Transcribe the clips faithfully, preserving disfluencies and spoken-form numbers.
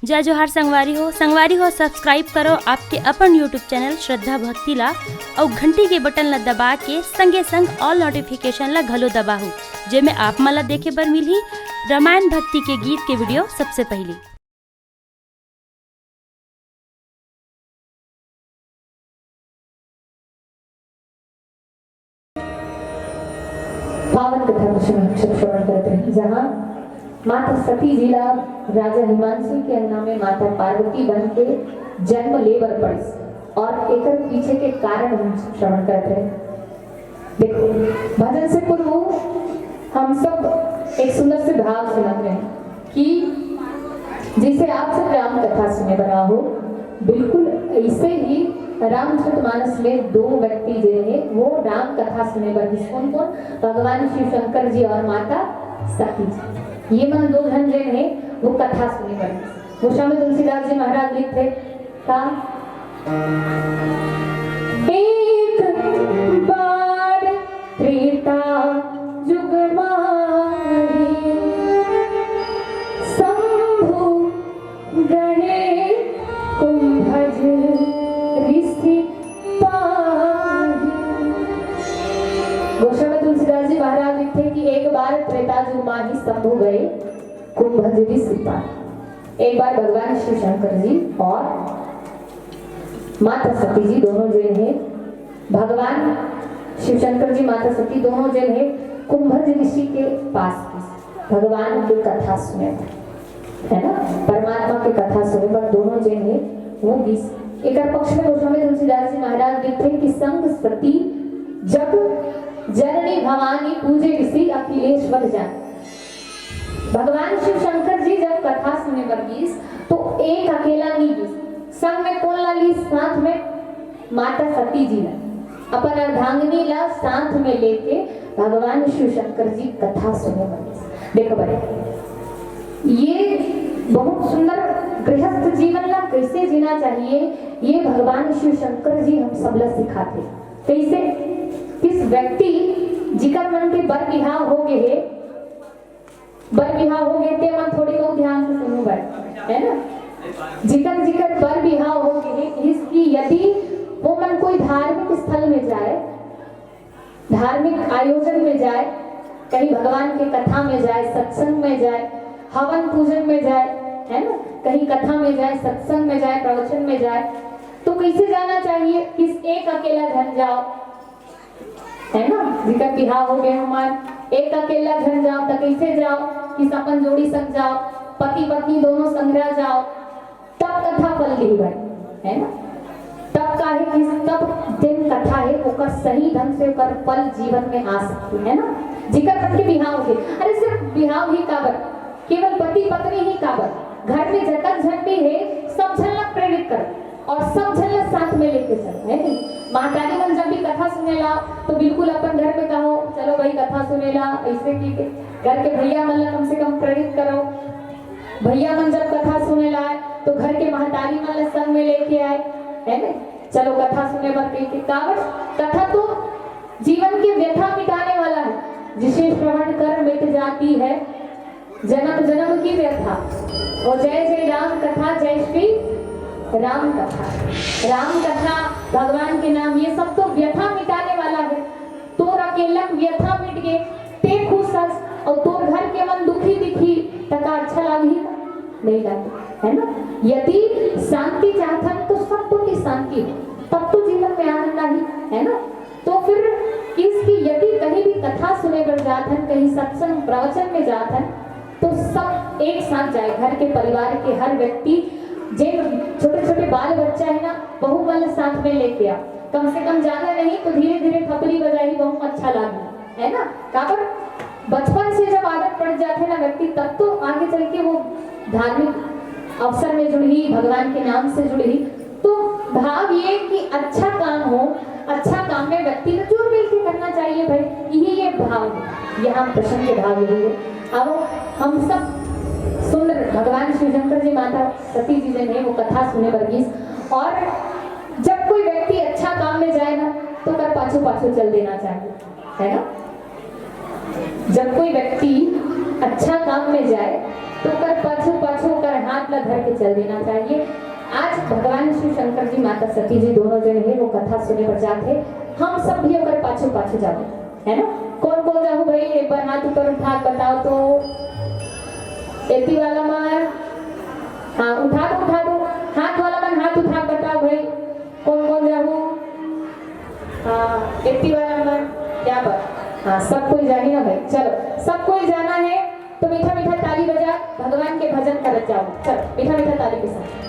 जय जोहार संगवारी हो, संगवारी हो, subscribe करो आपके अपन YouTube channel श्रद्धा भक्ति ला, अउ घंटी के बटन ला दबा के संगे संग all notification ला घलो दबाहू, जेमे आप मन ला देखे बर मिलही रामायण भक्ति के गीत के video सबसे पहली। पावन कथा को श्रवण करते हैं, जहाँ माता सती जी ला राजा हिमांशु के अंगना में माता पार्वती बन के जन्म ले बर पड़िस और एकर पीछे के कारण हम श्रवण करते हैं। देखो, भजन से पूर्व हम सब एक सुंदर से भाव सुनत रहे कि जैसे आप सब राम कथा सुने बर आए हो, बिल्कुल ऐसे ही रामचरितमानस में दो व्यक्ति जे हे, वो राम कथा सुने बर गिस। कौन कौन? भगवान शिव शंकर जी और माता सती जी। ये मन दो झन जे हे, वो कथा सुने बर गिस। गोस्वामी तुलसीदास जी महाराज लिखथे का, एक बार त्रेता जुग माही, शंभु गए कुंभज ऋषि पाही। गोस्वामी तुलसीदास जी महाराज लिखथे कि एक बार त्रेता जुग माही, शंभु गए कुंभज ऋषि पाही। एक बार भगवान शिव शंकर जी और माता सती जी दोनों जे हे, भगवान शिव शंकर जी, माता सती दोनों जे हे, कुंभज ऋषि के पास गिस, भगवान के कथा सुने बर, है ना, परमात्मा के कथा सुने बर दोनों जे हे, वो गिस। एकर पक्ष में गोस्वामी तुलसीदास जी महाराज लिखथे कि संग सती जग जननी भवानी, पूजे ऋषि अखिलेश्वर जानी। भगवान शिव शंकर जी जब कथा सुने बर गिस, तो एक अकेला नहीं गिस, संग में कौन ला गिस? साथ में माता सती जी ला, अपन अर्धांगिनी ला साथ में लेके भगवान शिव शंकर जी कथा सुने बर गिस। देखो बड़े, ये बहुत सुंदर गृहस्थ जीवन ला कैसे जीना चाहिए, ये भगवान शिव शंकर जी हम सब ला सिखाथे। कैसे? किस व्यक्ति जिकर मन के बर बिहाव हो गए हे, बर बिहाव हो गए, ते मन थोड़ी बहुत ध्यान से सुनहू भाई, है ना? जिकर जिकर बर बिहाव हो गए, इसकी यदि वो मन कोई धार्मिक स्थल में जाए, धार्मिक आयोजन में जाए, कहीं भगवान के कथा में जाए, सत्संग में जाए, हवन पूजन में जाए, है ना, कहीं कथा में जाए, सत्संग में जाए, प्रवचन में जाए, तो कैसे जाना चाहिए? किस एक अकेला झन जाओ, है ना, जिकर बिहाव हो गए हमार, एक अकेला झन जाओ, तो कैसे जाओ? किस अपन जोड़ी संग जाओ, पति पत्नी दोनों संग रह जाओ, तब कथा फल देही भाई, है ना? तब काहे कि तब दिन कथा है, ओकर सही ढंग से ओकर फल जीवन में आ सकती है ना, जिकर मन के बिहाव है। अरे सिर्फ बिहाव ही काबर, केवल पति पत्नी ही काबर, घर में जतक झन भी है, सब झन ला प्रेरित करो और सब झन ला साथ में लेके चलो, है नहीं? महतारी मन जब भी कथा सुने ला तो बिल्कुल अपन घर में कहो, चलो भाई कथा सुने ला, ऐसे की घर के भैया मन ला कम से कम प्रेरित करो। भैया मन जब कथा सुने ला आए तो घर के महतारी मन ला संग में लेके आए, है ना? चलो कथा सुने बर कह के, काबर कथा तो जीवन के व्यथा मिटाने वाला है, जिसे श्रवण कर मिट जाती है जन्म जन्म की व्यथा। और जय जय राम कथा, जय श्री राम कथा, राम कथा, भगवान के नाम, ये सब तो व्यथा मिटाने वाला है। तोर अकेलक व्यथा मिट गे, ते खुश हस, और तोर घर के मन दुखी दिखी, त का अच्छा लागही? नहीं लागही, है ना? यदि शांति चाहथन तो सब कोई शांति हो, तब तो जीवन में आनंद आही, है ना? तो फिर किसकी यदि कहीं भी कथा सुने बर जात हन, कहीं सत्संग प्रवचन में जात हन, तो सब एक साथ जाए, घर के परिवार के हर व्यक्ति, जे छोटे छोटे बाल बच्चा है ना, बहू मन ला साथ में लेके आ, कम से कम ज्यादा नहीं तो धीरे धीरे थपरी बजाही, बहुत अच्छा लागे, है ना? काबर बचपन से जब आदत पड़ जाथे ना व्यक्ति, तब तो आगे चल के वो धार्मिक अवसर में जुड़ही, भगवान के नाम से जुड़ही। तो भाव ये कि अच्छा काम हो, अच्छा काम में व्यक्ति को जुड़ मिल के करना चाहिए भाई, यही ये भाव है, यहाँ प्रसंग के भाव यही है। अब हम सब सुंदर भगवान शिव शंकर जी, माता सती जी जे है वो कथा सुने बर गिस, और जब कोई व्यक्ति अच्छा काम में जाए ना तो ओकर पाछू पाछू चल देना चाहिए, है ना? जब कोई व्यक्ति अच्छा काम में जाए तो ओकर पाछू पाछू ओकर हाथ ला धर के चल देना चाहिए। आज भगवान शिव शंकर जी, माता सती जी दोनों जन हे, वो कथा सुने बर जात हे, हम सब भी ओकर पाछू पाछू जाबो, है ना? कौन कौन जाहू भाई, एक बार हाथ ऊपर उठा के बताओ तो। एती वाला मन, हाँ, उठा दो, उठा दो। हाथ वाला मन हाथ उठा के बताओ भाई, कौन कौन जाहू? हाँ, एती वाला मन, क्या बात। हाँ, सब कोई जाही ना भाई। चलो, सब कोई जाना है तो मीठा मीठा ताली बजा, भगवान के भजन करत जाओ। चलो, मीठा मीठा ताली के साथ।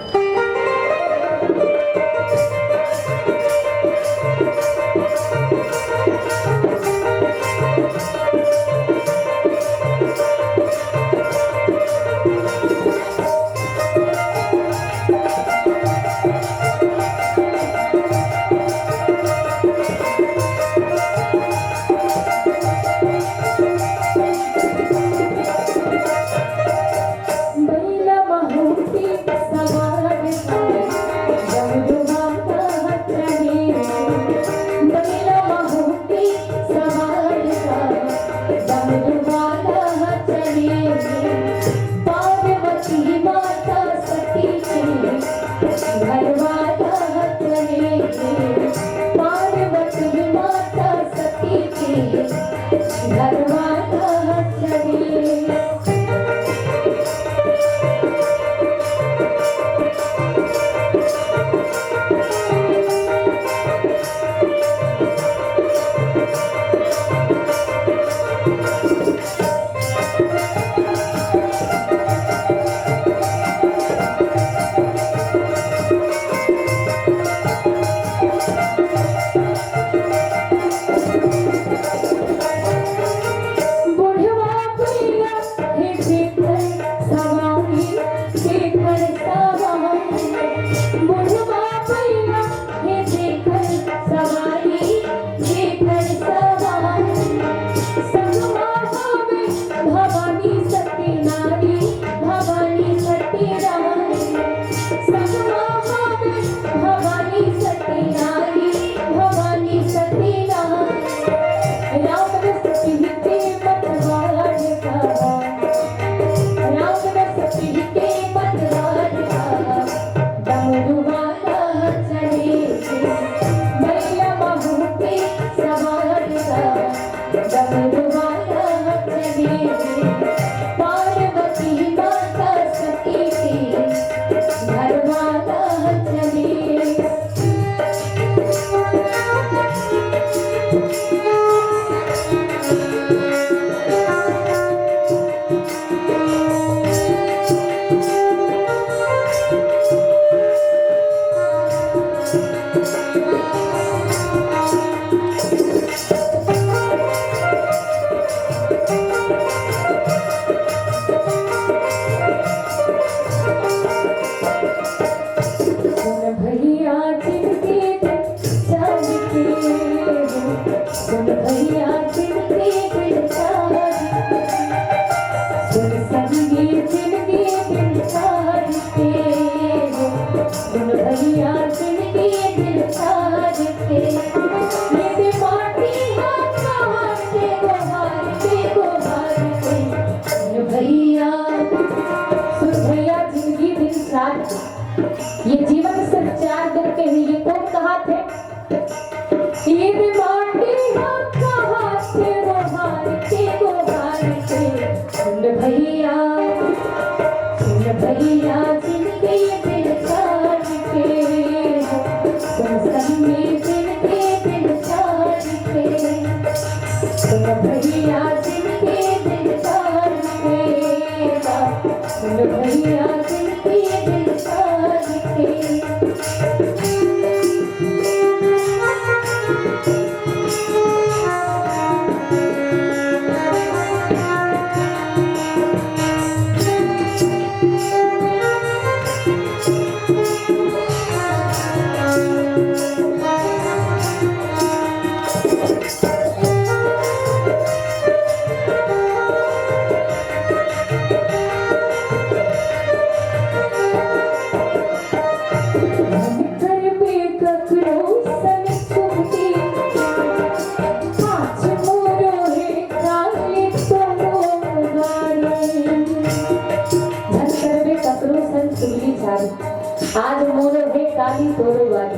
आज मोरो हे काली तोरो वाली।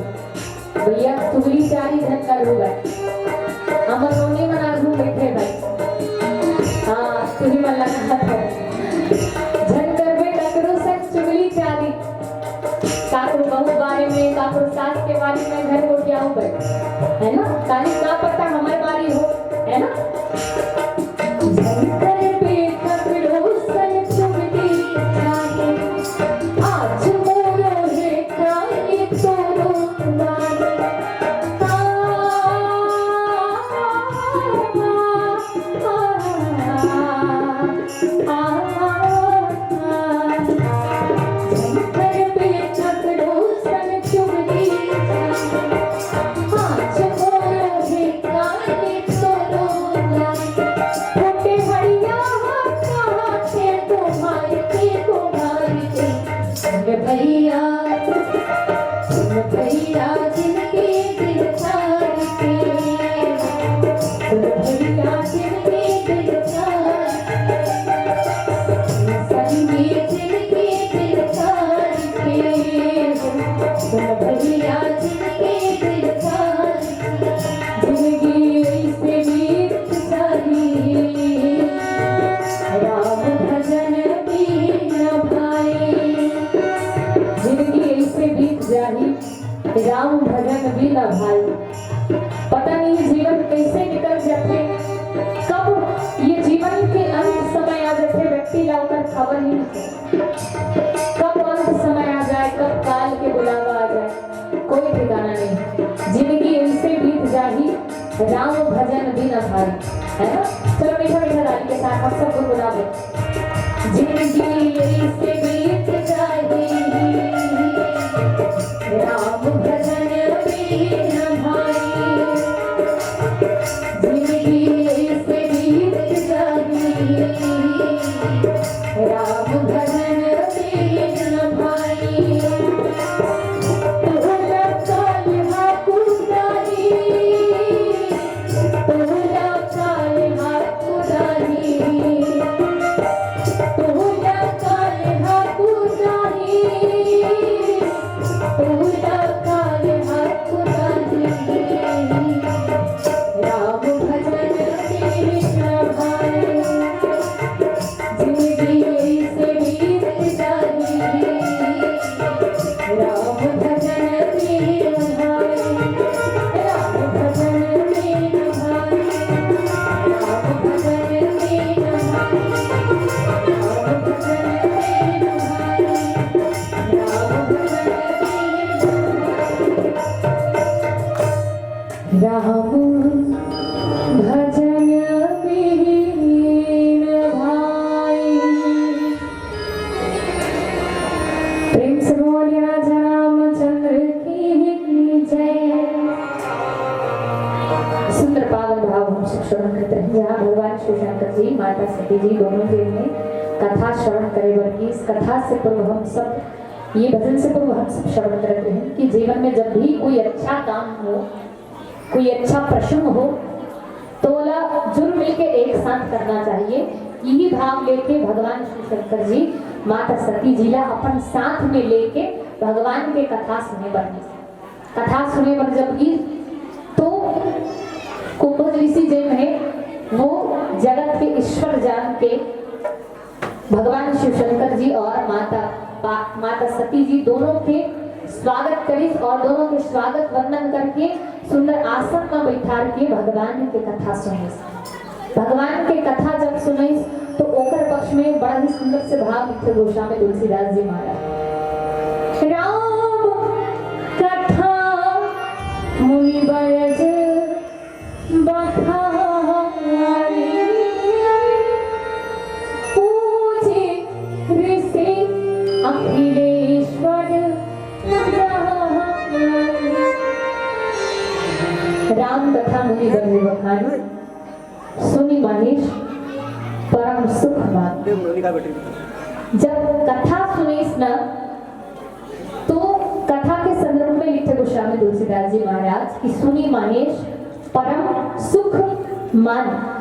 भैया, चुगली चारी झन करहू भाई। हमर नोनी मन आगू बैठे भाई। हाँ, तुही मन लगा है। झन करबे ककरो संग चुगली चारी। काकरो बहू बारे में, काकरो सास के बारे में घर गोठियाहू भाई। है ना? काली का पता हमर बारी हो, है ना? झन करबे ककरो संग चुगली चारी। आज मोरो हे काली तोरो वाली। आ, आ, आ, आ, आ, आ। झन करबे ककरो संग चुगली चारी। आज मोरो हे काली तोरो वाली। फूटे हरिया हो कहाँ के तुम्हारी के तुम्हारी के। सुन भैया, सुन भैया जिनके दिल चार के। सुन भैया जिनके दिल चार के। सुन भैया जिनके दिल चार के। जिंदगी ऐसे बीत जाही, राम भजन बिन भाई। जिंदगी ऐसे बीत जाही, राम भजन बिन भाई। पता नहीं जीवन कैसे निकल जाथे, कब ये जीवन के अंत समय आ जाथे, व्यक्ति ला ओकर खबर ही नहीं। कब अंत समय आ जाए, कब काल के बुलावा आ जाए, कोई ठिकाना नहीं। जिंदगी ऐसे बीत जाही, राम भजन बिन भाई, है ना? चलो मीठा मीठा ताली के साथ हम सब गुनगुनाबो। जिंदगी ऐसे बीत जाही, राम भजन बिन भाई। जिंदगी ऐसे बीत जाही, राम भजन बिन भाई। तोहरा काल हा कुदाही, तोहरा काल हा कुदाही, तोहरा काल हा कुदाही, तोहरा काल हा कुदाही। राम भजन बिन भाई। जिंदगी ऐसे बीत जाही, राम भजन बिन भाई। राम भजन बिन भाई। राम भजन बिन भाई। राम भजन बिन भाई। राम भजन बिन भाई। राम भजन बिन भाई। प्रेम से बोलिए राजा रामचंद्र की जय। सुंदर पावन भाव हम सब श्रवण करते हैं, जहाँ भगवान शिव शंकर जी, माता सती जी दोनों के में कथा श्रवण करे बर की। इस कथा से पूर्व हम सब ये भजन से पूर्व हम सब श्रवण करते हैं कि जीवन में जब भी कोई अच्छा काम हो, कोई अच्छा प्रसंग हो, तो ओला जुल मिल के एक साथ करना चाहिए। यही भाव लेके भगवान शिव शंकर जी माता सती जी ला अपन साथ में लेके भगवान के कथा सुने बर गिस। कथा सुने बर जब गिस, तो कुंभज ऋषि जेन हे, वो जगत के ईश्वर जान के भगवान शिव शंकर जी और माता पा-, माता सती जी दोनों के स्वागत करिस और दोनों के स्वागत वंदन करके सुंदर आसन में बैठार के भगवान के कथा सुनिस। भगवान के कथा जब सुनिस, तो ओकर पक्ष में बड़ा ही सुंदर से भाव लिखे गोस्वामी तुलसीदास जी महाराज। राम कथा मुनि बरज बखानी, पूजे ऋषि अखिलेश्वर। राम कथा मुनि बरज बखानी, सुनि महेश परम सुख मानी। जब कथा सुनिस न, तो कथा के संदर्भ में लिखते गोस्वामी तुलसीदास जी महाराज कि सुनि महेश परम सुख मानी।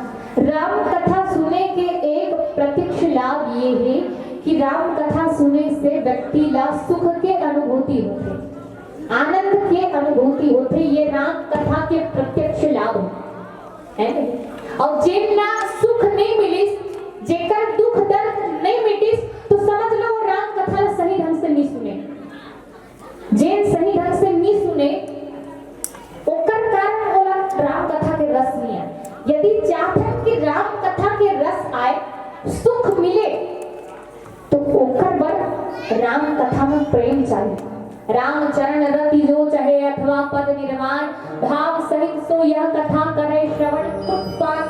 राम कथा सुने के एक प्रत्यक्ष लाभ ये हे कि राम कथा सुने से व्यक्ति ला सुख के अनुभूति होथे, आनंद के अनुभूति होथे। ये राम कथा के प्रत्यक्ष लाभ हे, हे नहीं? अउ जेन ला सुख नहीं मिलिस, जेकर दुख दर्द नहीं मिटिस, तो समझ लो वो राम कथा ला सही ढंग से नहीं सुने। जेन सही ढंग से नहीं सुने, ओकर कारण ओला राम कथा के रस नहीं आए। यदि चाहथन कि राम कथा के रस आए, सुख मिले, तो ओकर बर राम कथा में प्रेम चाहिए। राम चरण रति जो चहे अथवा पद निर्वाण, भाव सहित सो यह कथा करे श्रवण कुत पान।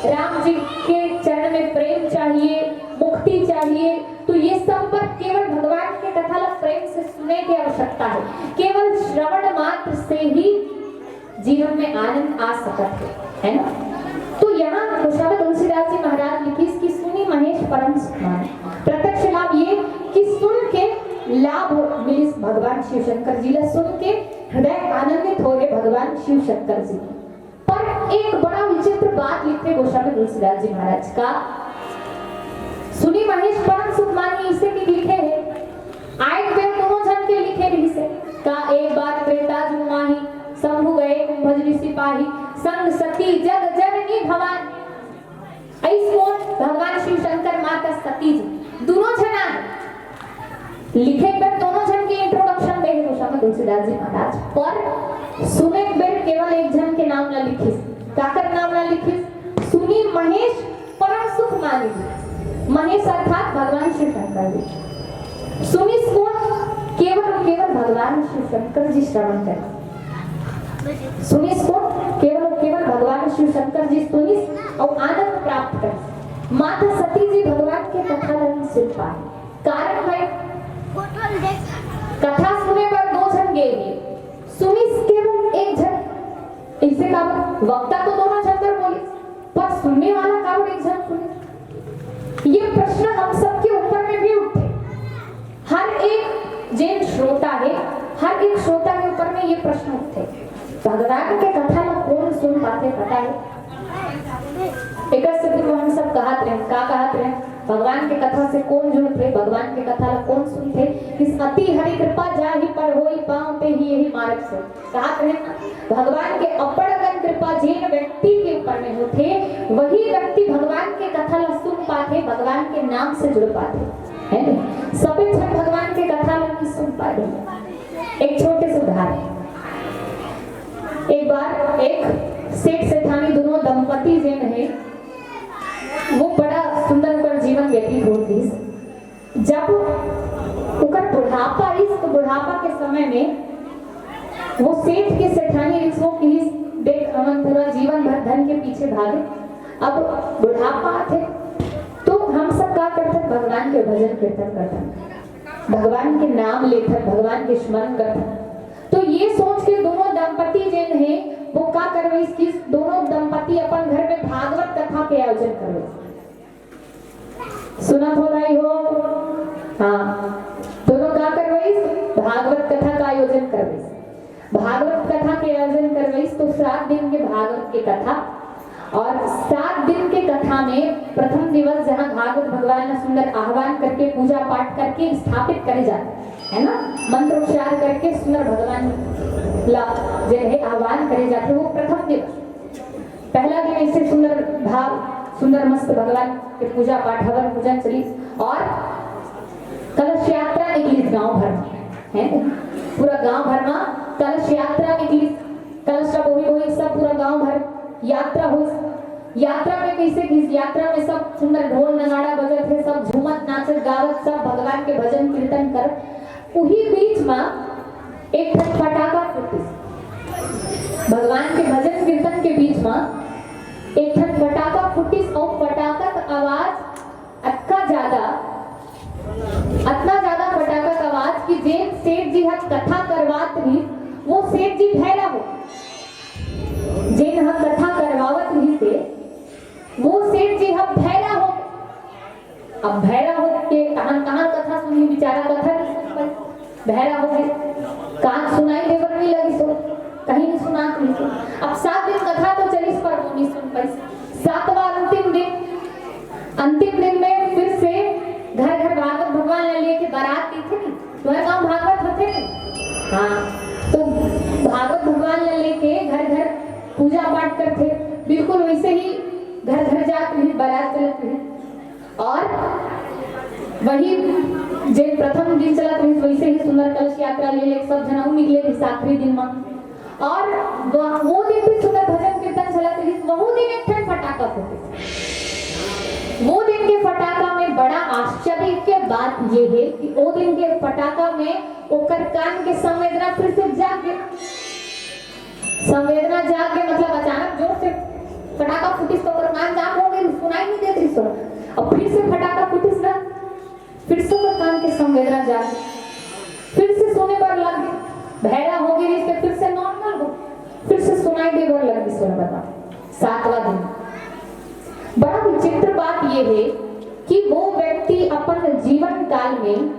राम जी के चरण में प्रेम चाहिए, मुक्ति चाहिए। तो ये सब पर केवल भगवान के कथा ला प्रेम से सुने के आवश्यकता है। केवल श्रवण मात्र से ही जीवन में आनंद आ सकत है, है ना? तो यहाँ गोस्वामी तुलसीदास जी महाराज लिखिस कि सुनि महेश परम सुख मानी। प्रत्यक्ष लाभ ये कि सुन के लाभ मिलिस भगवान शिव शंकर जी ला, सुन के हृदय आनंदित हो गए भगवान शिव शंकर जी। पर एक बड़ा विचित्र बात लिखथे गोस्वामी तुलसीदास जी महाराज का, सुनि महेश परम सुख मानी, इसे भी लिखे है। आए बेर दोनों झन के लिखे रहिस हे। का एक बार त्रेता जुग माही, शंभु गए कुंभज ऋषि पाही, संग सती जग जननी भवानी। अइस कोन? भगवान शिव शंकर, माता सती जी, दोनों झन आए। लिखे बेर दोनों झन के introduction दे हे गोस्वामी तुलसीदास जी महाराज, पर सुने बेर केवल एक झन के नाम ला लिखिस। काकर नाम ला लिखिस? सुनि महेश परम सुख मानी। महेश अर्थात भगवान शिव शंकर जी। सुनिस कोन? केवल और केवल भगवान शिव शंकर जी श्रवण करे। सुनिस कोन? केवल और केवल भगवान शिव शंकर जी सुनिस और आनंद प्राप्त करे। माता सती जी भगवान के कथा ला नहीं सुन पाए। कारण भाई, कथा सुने बर दो झन गए हे, सुनिस केवल एक झन। इसे का वक्ता तो दोनों झन कर बोलिस, पर सुनने वाला काबर एक झन सुने? ये प्रश्न हम सबके ऊपर में भी उठथे। हर एक जेन श्रोता हे, हर एक श्रोता के ऊपर में ये प्रश्न उठथे, भगवान के कथा ला कोन सुन पाथे, पता है? एकर से पूर्व हम सब कहत रहे, का कहत रहे? भगवान के कथा से कोन जुड़थे, भगवान के कथा ला कोन सुनथे? इस अति हरि कृपा जाहि पर होई, पाँव ते ही यही मार्ग से। कहत रहे ना, भगवान के अब्बड़ अकन कृपा जेन व्यक्ति के ऊपर में होथे, वही व्यक्ति भगवान के कथा ला सुन पाथे, भगवान के नाम से जुड़ पाथे, है ना? सबे झन भगवान के कथा ला नहीं सुन पाथे। एक छोटे से उदाहरण, एक बार एक सेठ सेठानी दोनों दंपति जेन हे, वो बड़ा सुंदर ओकर जीवन व्यतीत होत रहिस। जब ओकर बुढ़ापा आइस, तो बुढ़ापा के समय में वो सेठ के सेठानी रिस वो किहिस, "देख, हमन पूरा जीवन भर धन के पीछे भागे, अब बुढ़ापा आथे, तो हम सब का करथन? भगवान के भजन कीर्तन करथन, भगवान के नाम लेथन, भगवान के स्मरण करथन।" तो ये सोच के दोनों दंपति जेन हे, वो का करवइस कि दोनों दंपति अपन घर में भागवत कथा के आयोजन करवइस। सुनत हो भाई हो? हाँ, दोनों का करवइस? भागवत कथा का आयोजन करवइस। भागवत कथा के आयोजन करवइस तो सात दिन के भागवत के कथा, और सात दिन के कथा में प्रथम दिवस जहाँ भागवत भगवान ला सुंदर आह्वान करके, पूजा पाठ करके स्थापित करे जाथे, है ना, मंत्रोच्चार करके सुंदर भगवान ला जे है आह्वान करे जाथे, वो प्रथम दिवस। पहला दिन ऐसे सुंदर भाव, सुंदर मस्त भगवान के पूजा पाठ, हवन पूजन चली और कलश यात्रा निकली गांव भर में, है ना? पूरा गांव भर में कलश यात्रा निकली, कलश ला बोही बोही सब पूरा गांव भर यात्रा होइस। यात्रा में कैसे कि यात्रा में सब सुंदर ढोल नगाड़ा बजत हे, सब झूमत नाचत गावत सब भगवान के भजन कीर्तन करत। उही बीच में एक ठन फटाका फूटिस। भगवान के भजन कीर्तन के बीच में एक ठन फटाका फूटिस और फटाका का आवाज अतका ज्यादा, अतना ज्यादा फटाका का आवाज कि जेन सेठ जी ह कथा करवात रहिस, वो सेठ जी भैरा हो। जेन ह कथा करवावत रहिस हे, वो सेठ जी ह भैरा हो। अब भैरा हो के कहाँ, कहाँ कथा सुनी, बेचारा कथा नहीं सुन पाई, भैरा हो गए, कान सुनाई देवर नहीं लगी सो, कहीं नहीं सुना, नहीं सुन। अब सात दिन कथा तो चलिस पर वो नहीं सुन पाई। सातवां अंतिम दिन, अंतिम दिन में फिर से घर घर भागवत होथे ना? हाँ, तो भागवत भगवान ला लेके घर घर पूजा पाठ करथे, बिल्कुल वैसे ही घर घर जात रहिस, बारात चलत रहिस। और वही जे प्रथम दिन चलत रहिस, वैसे ही सुंदर कलश यात्रा ले लेके सब झन अउ निकले रहिस आखिरी दिन मा। और व-, वो दिन भी सुंदर भजन कीर्तन चलत रहिस, वहू दिन एक ठन फटाका फूटिस। वो दिन के फटाका में बड़ा आश्चर्य के बात ये है कि वो दिन के फटाका में ओकर कान के संवेदना फिर से जाग गे। संवेदना जाग गे मतलब अचानक जोर से फटाका फूटिस तो ओकर कान जाम हो गे, सुनाई नहीं देत रहिस। अब फिर से फटाका फूटिस ना, फिर से ओकर कान के संवेदना जाग गे, फिर से सुने बर लग गे। बहरा हो गे रहिस ते फिर से नॉर्मल हो, फिर से सुनाई दे बर लग गे। सुने बर सातवां दिन। बड़ा विचित्र बात ये है कि वो व्यक्ति अपन जीवन काल में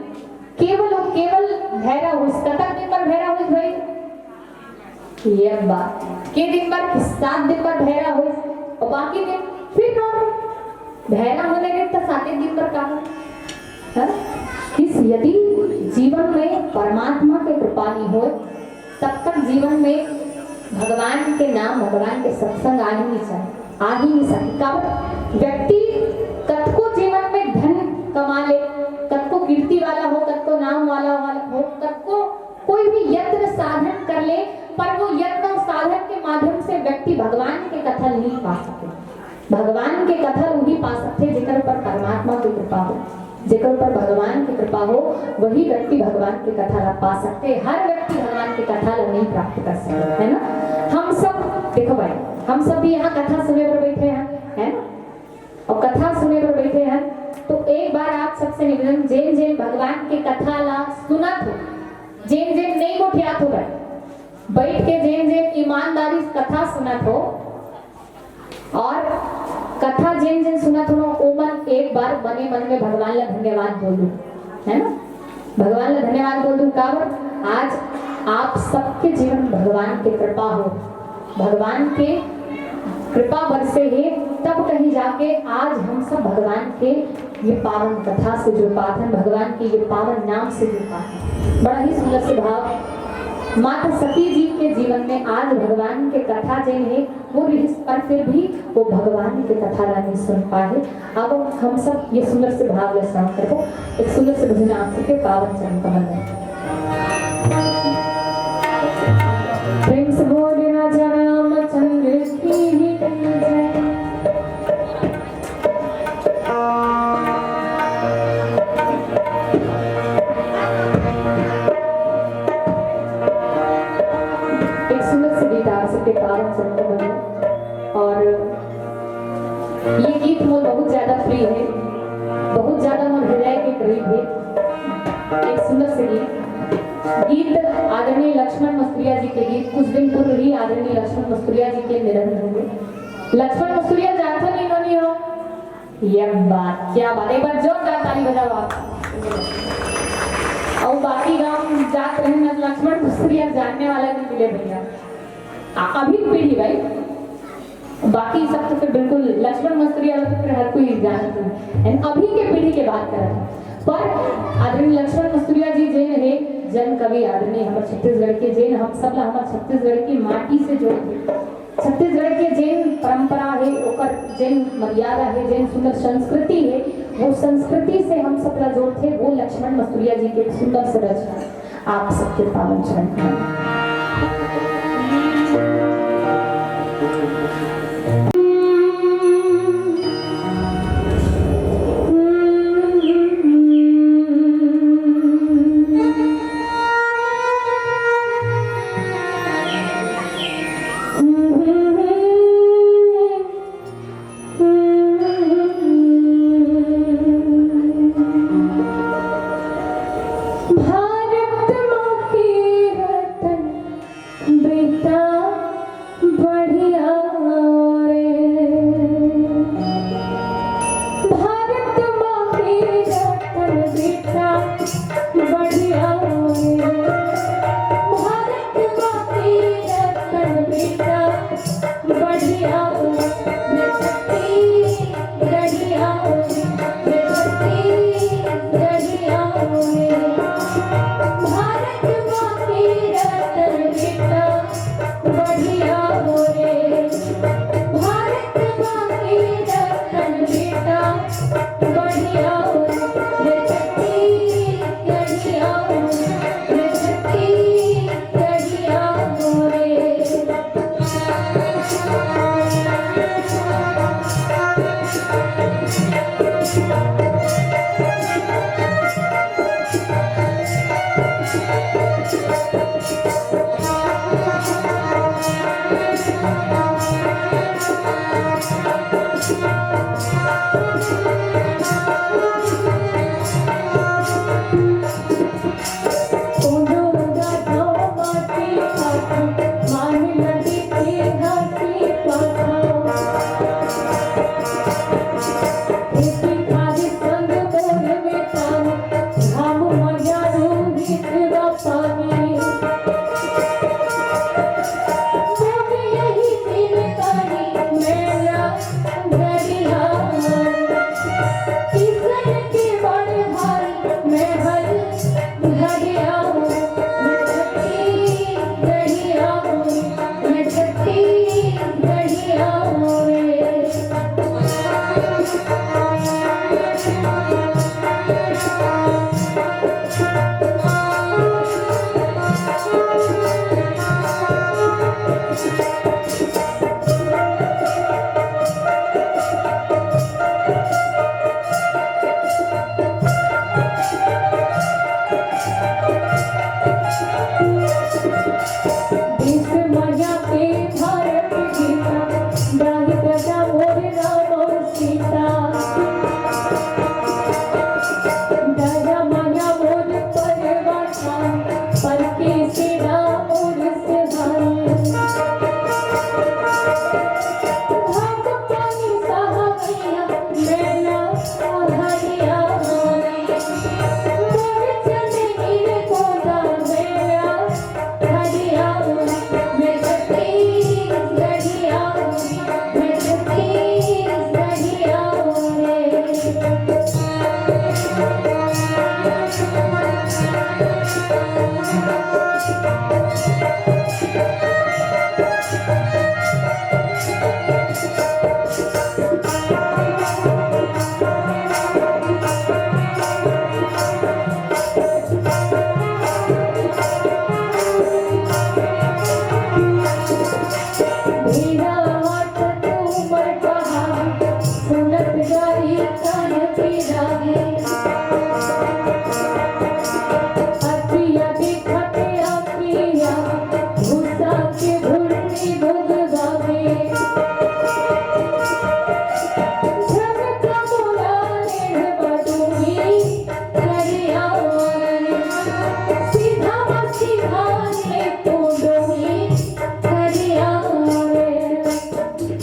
केवल और केवल बहरा होइस। कतक दिन बर बहरा होइस भाई? ये बात के दिन बर, सात दिन बर बहरा होइस और बाकी दिन फिर नॉर्मल। बहरा होने के तो सात दिन बर का हो? है ना? इस यदि जीवन में परमात्मा के कृपा नहीं हो, तब तक जीवन में भगवान के नाम, भगवान के सत्संग आ ही नहीं चाहे, आ ही नहीं सके। काबर? व्यक्ति कतको जीवन में धन कमा ले, कतको कीर्ति वाला हो, कतको नाम वाला, वाला हो, कतको कोई भी यत्न साधन कर ले, पर वो यत्न और साधन के माध्यम से व्यक्ति भगवान के कथा नहीं पा सके। भगवान के कथा उही पा सकथे जेकर ऊपर परमात्मा की कृपा हो, जेकर ऊपर भगवान की कृपा हो, वही व्यक्ति भगवान के कथा ला पा सकथे। हर व्यक्ति भगवान के कथा ला नहीं प्राप्त कर सकथे, है ना? हम सब देखो भाई, हम सब भी यहाँ कथा सुने बर बैठे हैं, है ना? और कथा सुने बर बैठे हैं, तो एक बार आप सबसे निवेदन, जेन जेन भगवान के कथा ला सुनत हो, जेन जेन नहीं गोठियात हो भाई, बैठ के जेन जेन ईमानदारी से कथा सुनत हो और कथा जेन जेन सुनत हो ना, ओमन एक बार मने मन में भगवान ला धन्यवाद बोलू, है ना? भगवान ला धन्यवाद बोलू। काबर? आज आप सबके जीवन भगवान के कृपा हो, भगवान के कृपा बरसे हे, तब कहीं जाके आज हम सब भगवान के ये पावन कथा से जुड़ पाथन, भगवान के ये पावन नाम से जुड़ पाथन। बड़ा ही सुंदर से भाव। माता सती जी के जीवन में आज भगवान के कथा जेन हे वो रिहिस, पर फिर भी वो भगवान के कथा ला नहीं सुन पाए। अब हम सब ये सुंदर से भाव ला श्रवण करबो। एक सुंदर से भजन आप सबके पावन चरण कमल में। प्रेम से बोले राजा रामचंद्र की जय। एक सुंदर से गीत आप सबके पावन चरण कमल में। और ये गीत मोर बहुत ज्यादा प्रिय है, बहुत ज्यादा मोर हृदय के करीब है। एक सुंदर से गीत, गीत आदरणीय लक्ष्मण मस्तुरिया जी के गीत। कुछ दिन पूर्व ही आदरणीय लक्ष्मण मस्तुरिया जी के निधन हो गए। लक्ष्मण मस्तुरिया जानथन नहीं, नोनी हो? ये बात, क्या बात, एक बार जोरदार ताली बजाओ आप। और बाकी गांव जात रहे ना, लक्ष्मण मस्तुरिया जानने वाला नहीं मिले भैया। आ, अभी पीढ़ी भाई, बाकी सब तो फिर बिल्कुल लक्ष्मण मस्तुरिया तो फिर हर कोई जानत है। And अभी के पीढ़ी के बात करत हूँ, पर आदरणीय लक्ष्मण मस्तुरिया जी जेन हे जन कवि, आदरणीय हमर छत्तीसगढ़ के, जेन हम सब ला हमर छत्तीसगढ़ की माटी से जोड़ दे। छत्तीसगढ़ के जेन परंपरा हे, ओकर जेन मर्यादा हे, जेन सुंदर संस्कृति हे, वो संस्कृति से हम सब ला जोड़थे, वो लक्ष्मण मस्तुरिया जी के एक सुंदर से रचना। आप सबके पावन चरण कमल। भारत माँ के रतन छत्तीसगढ़िया हूँ, मैं छत्तीसगढ़िया हूँ, मैं छत्तीसगढ़िया हूँ रे। बीस महीना के भारत गीता, दाई ददा मोर राम सीता। दया माया मोर परवाना, पल के सेवा मोर सहाय। भाग पानी सहाय, मैना हरिया मोर चंदनी रे गोदा मैना हरिया मोर, मैं छत्तीसगढ़िया मोर, मैं छत्तीसगढ़िया मोर।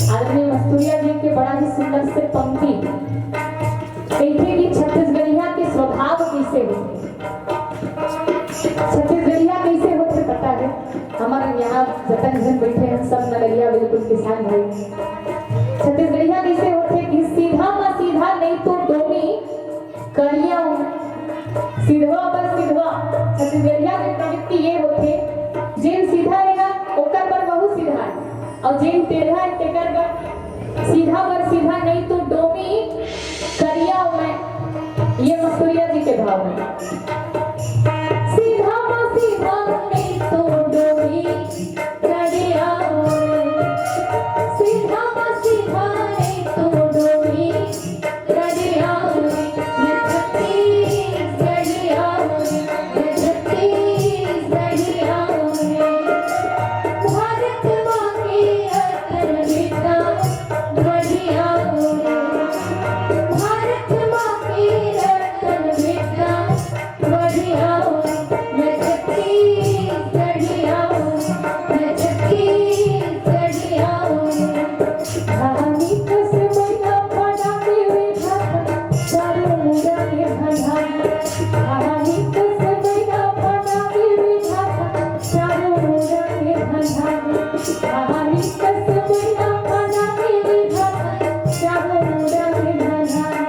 आदरणीय मस्तूरिया जी के बड़ा ही सुंदर से पंक्ति। कहिथे कि छत्तीसगढ़िया के स्वभाव कइसे होथे, छत्तीसगढ़िया कइसे होथे पता हे? हमर यहाँ जतन झन बइठे हन, सब नगरिया बिल्कुल किसान भाई। छत्तीसगढ़िया कइसे होथे कि सीधा म सीधा, नहीं तो डोमी करिया में। सिधवा पर सिधवा। छत्तीसगढ़िया के प्रवृत्ति ये होथे, जेन सीधा हे ना, ओकर बर वहू सीधा हे, अउ जेन टेढ़ा हे, तेकर बर सीधा बर सीधा, नहीं तो डोमी करिया में। ये मस्तूरिया जी के भाव हे। सीधा बर सीधा, नहीं तो डोमी करिया में। सीधा बर सीधा, नहीं तो डोमी बढ़िया हूँ, मैं छत्तीसगढ़िया हूँ, मैं छत्तीसगढ़िया हूँ। कहानी कस मैना फना के विधाता, चारों मुड़ा के भंडारी। कहानी कस मैना फना के विधाता, चारों मुड़ा के भंडारी। कहानी कस मैना फना के विधाता, चारों मुड़ा के भंडारी।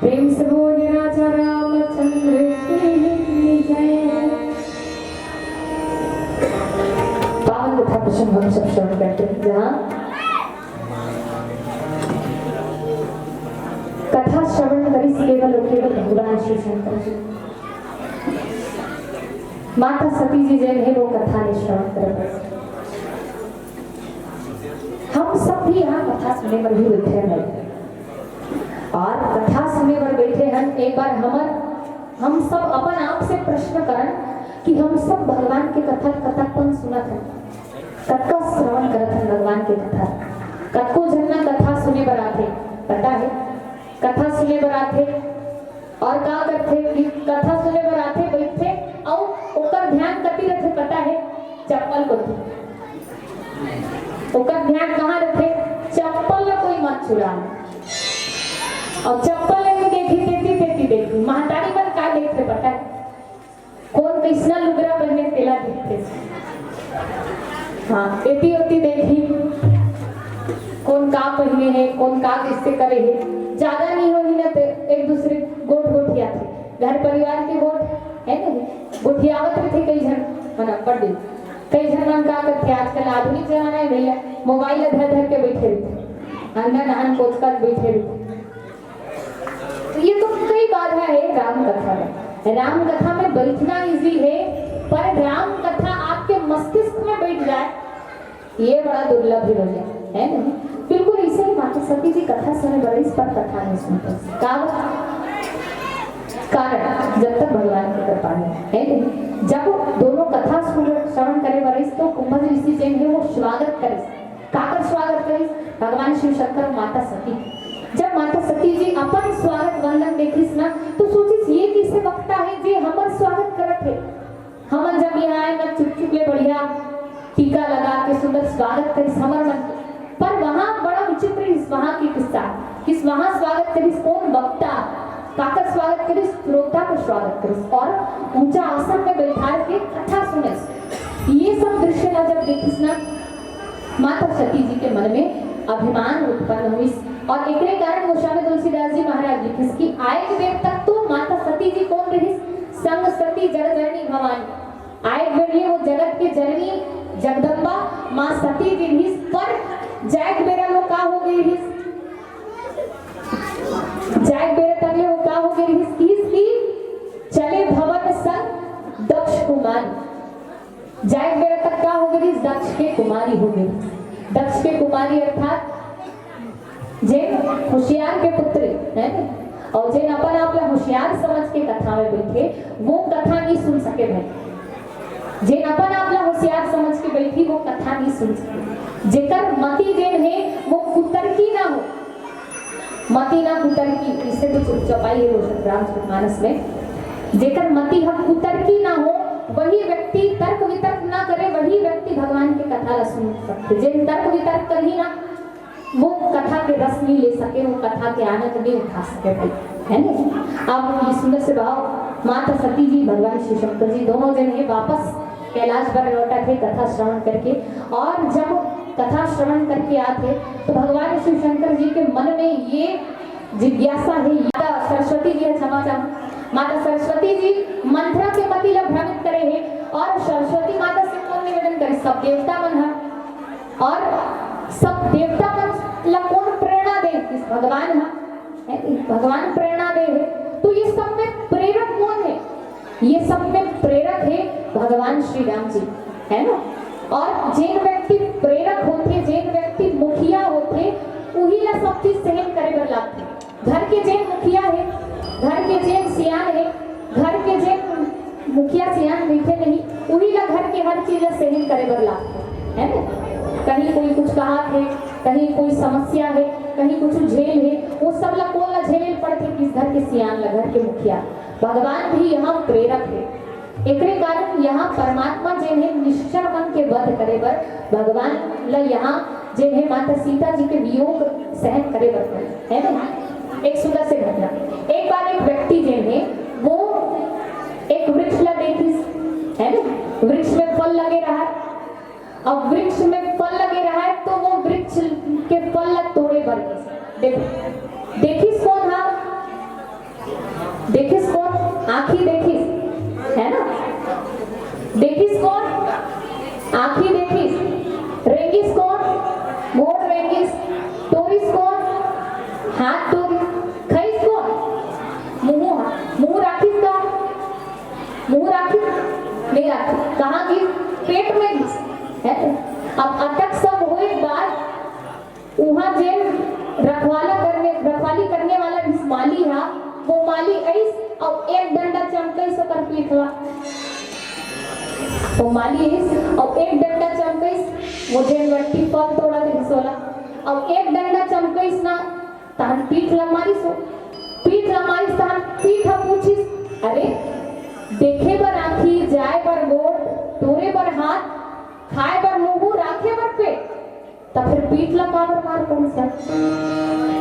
प्रेम से बोल राजा रामचंद्र की जय। पावन कथा प्रसंग हम सब श्रवण करते हैं, जहाँ कथा श्रवण करिस केवल अउ केवल भगवान शिव शंकर जी। माता सती जी जेन हे वो कथा नइ श्रवण करत। हम सब भी यहाँ कथा सुने बर ही बैठे हैं, अउ कथा सुने बर बैठे हैं। एक बार हमर, हम सब अपन आप से प्रश्न करन कि हम सब भगवान के कथा कतक पन सुनत हन। कतका श्रवण करत हन भगवान के कथा। कतको झन ना कथा सुने बर आथे, पता हे? कथा सुने बर आथे और का करथे कि कथा सुने बर आथे, बइठथे, अउ ओकर ध्यान कति रथे, पता हे? चप्पल कोती। ओकर ध्यान कहाँ रथे? चप्पल ला कोई मत छुड़ा। अउ चप्पल ला देखही, तेती तेती देखही। महतारी मन का देखथे, पता हे? कोन कइसना लुगरा पहिने, तेला देखथे। हाँ, एती ओती देखही, कोन का पहिने हे, कोन का कइसे करे हे। ज्यादा नइ होही ना, ते एक दूसरे गोठ गोठियाथे। घर परिवार के गोठ हे ना, गोठियावत रहिथे कई झन मन, अब्बड़ दिन। कई झन मन का करथे, आजकल आधुनिक जमाना हे भैया, मोबाइल ला धर धर के बइठे रहिथे, अंगना नहान कोचकत बइठे रहिथे। तो ये तो कई बाधा है राम कथा में। राम कथा में बैठना ईजी है, पर राम कथा आपके मस्तिष्क में बैठ जाए, ये बड़ा दुर्लभ ही हो जाए, है ना? बिल्कुल ऐसे ही माता सती जी कथा सुने बर आइस, पर कथा नहीं सुनते। का कारण? जब तक भगवान की कृपा नहीं है, नहीं? जब दोनों कथा सुन-, श्रवण करे बर आइस, तो कुंभज ऋषि जेन है, वो स्वागत करे। काकर स्वागत करिस? भगवान शिव शंकर, माता सती। जब माता सती जी अपन स्वागत वंदन देखिस ना, तो सोचिस, ये कइसे बक्ता हे जे हमर स्वागत करत हे? हमन जब यहाँ आए ना, चुप चुप ले बढ़िया टीका लगा के सुंदर स्वागत करिस हमर मन के। पर वहाँ बड़ा विचित्र रिहिस वहाँ के किस्सा, किस वहाँ स्वागत करिस, कोन बक्ता, काकर स्वागत करिस? श्रोता का स्वागत करिस और ऊंचा आसन में बैठार के कथा सुनिस। ये सब दृश्य ला जब देखिस ना, माता सती जी के मन में अभिमान उत्पन्न होइस और एकरे कारण गोस्वामी तुलसीदास जी महाराज लिखिस कि आएक बेर तक तो माता सती जी कोन रिहिस? संग सती जग जननी भवानी। आएक बेर ले वो जगत के जननी जगदम्बा माँ सती जी रिहिस, पर जाएक बेरा वो का हो गे रिहिस? जाएक बेरा तक ले वो का हो गे रिहिस? किहिस कि चले भवन संग दक्ष कुमारी। जाएक बेरा तक का हो गे रिहिस? दक्ष के कुमारी हो गे। दक्ष के कुमारी अर्थात जेन होशियार के पुत्री, है ना? और जेन अपन आप ला होशियार समझ के कथा में बैठे, वो कथा नहीं सुन सके भाई। जेन अपन आप ला होशियार समझ के बैठी, वो कथा नहीं सुन सके। जेकर मति जेन है, वो कुतर्की ना हो, मति ना कुतर्की, इससे कुछ चौपाई है रोशन रामचरित मानस में। जेकर मति हम कुतर्की ना हो, वही व्यक्ति तर्क वितर्क ना करे, वही व्यक्ति भगवान के कथा ला सुन सकते। जेन तर्क वितर्क करही ना, वो कथा के रस नहीं ले सके, वो कथा के आनंद नहीं उठा सके भाई, है ना? अब ये सुंदर से भाव, माता सती जी, भगवान शिव शंकर जी दोनों जन है वापस कैलाश बर लौटा थे कथा श्रवण करके। और जब कथा श्रवण करके आते तो भगवान शिव शंकर जी के मन में ये जिज्ञासा है, माता सरस्वती जी है, क्षमा चाहूँ, माता सरस्वती जी मंथरा के मति ला भ्रमित करे है और सरस्वती माता से कौन निवेदन करे? सब देवता मन है। और सब देवता मन ला कौन प्रेरणा दे? इस भगवान है, है कि भगवान प्रेरणा दे है। तो ये सब में प्रेरक कौन है? ये सब में प्रेरक है भगवान श्री राम जी, है ना? और जेन व्यक्ति प्रेरक होथे, जेन व्यक्ति मुखिया होथे, उही ला सब चीज सहन करे बर लागथे। घर के जेन मुखिया है, घर के जेन सियान है, घर के जेन मुखिया सियान बैठे नहीं, उही ला घर के हर चीज ला सहन करे बर लागथे, है ना? कहीं कोई कुछ कहा है, कहीं कोई समस्या है, कहीं कुछ झेल है, वो सब ला कोन ला झेले पड़थे? किस घर के सियान ला, घर के मुखिया। भगवान भी यहाँ प्रेरक है। एकरे कारण यहाँ परमात्मा जेन है निश्चर मन के वध करे बर भगवान ला यहाँ जेन है माता सीता जी के वियोग सहन करे बर पड़े, है ना? एक सुंदर से घटना, एक बार एक व्यक्ति जेन है वो एक वृक्ष ला देखिस, है ना? वृक्ष में फल लगे रहा। अब वृक्ष में फल लगे रहा है तो वो वृक्ष के फल ला तोड़े बर गिस। देखो, देखिस कौन हा? देखिस कौन? आँखी देखिस, है ना? देखिस कौन? आँखी देखिस। रेंगिस कौन? गोड़ रेंगिस। टोरिस कौन? हाथ टोरिस। खइस कौन? मुँह हा। मुँह राखिस का? मुँह राखिस? नहीं राखिस। कहाँ गिस? पेट में गिस, है ना? अब अतक सब होए के बाद उहाँ जेन रखवाला करने, रखवाली करने वाला रिहिस माली हा, वो माली अइस अउ एक डंडा चमकइस ओकर पीठ ला। वो माली अइस अउ एक डंडा चमकइस, वो जेन बट्टी फल तोड़त रिहिस ओला, अउ एक डंडा चमकइस ना, तहन पीठ ला मारिस हो। पीठ ला मारिस तहन पीठ ह पूछिस, "अरे, देखे बर आँखी, जाए बर गोड़, टोरे बर हाथ, खाए बर मुँह, राखे बर पेट, त फिर पीठ ला काबर मार पड़िस यार?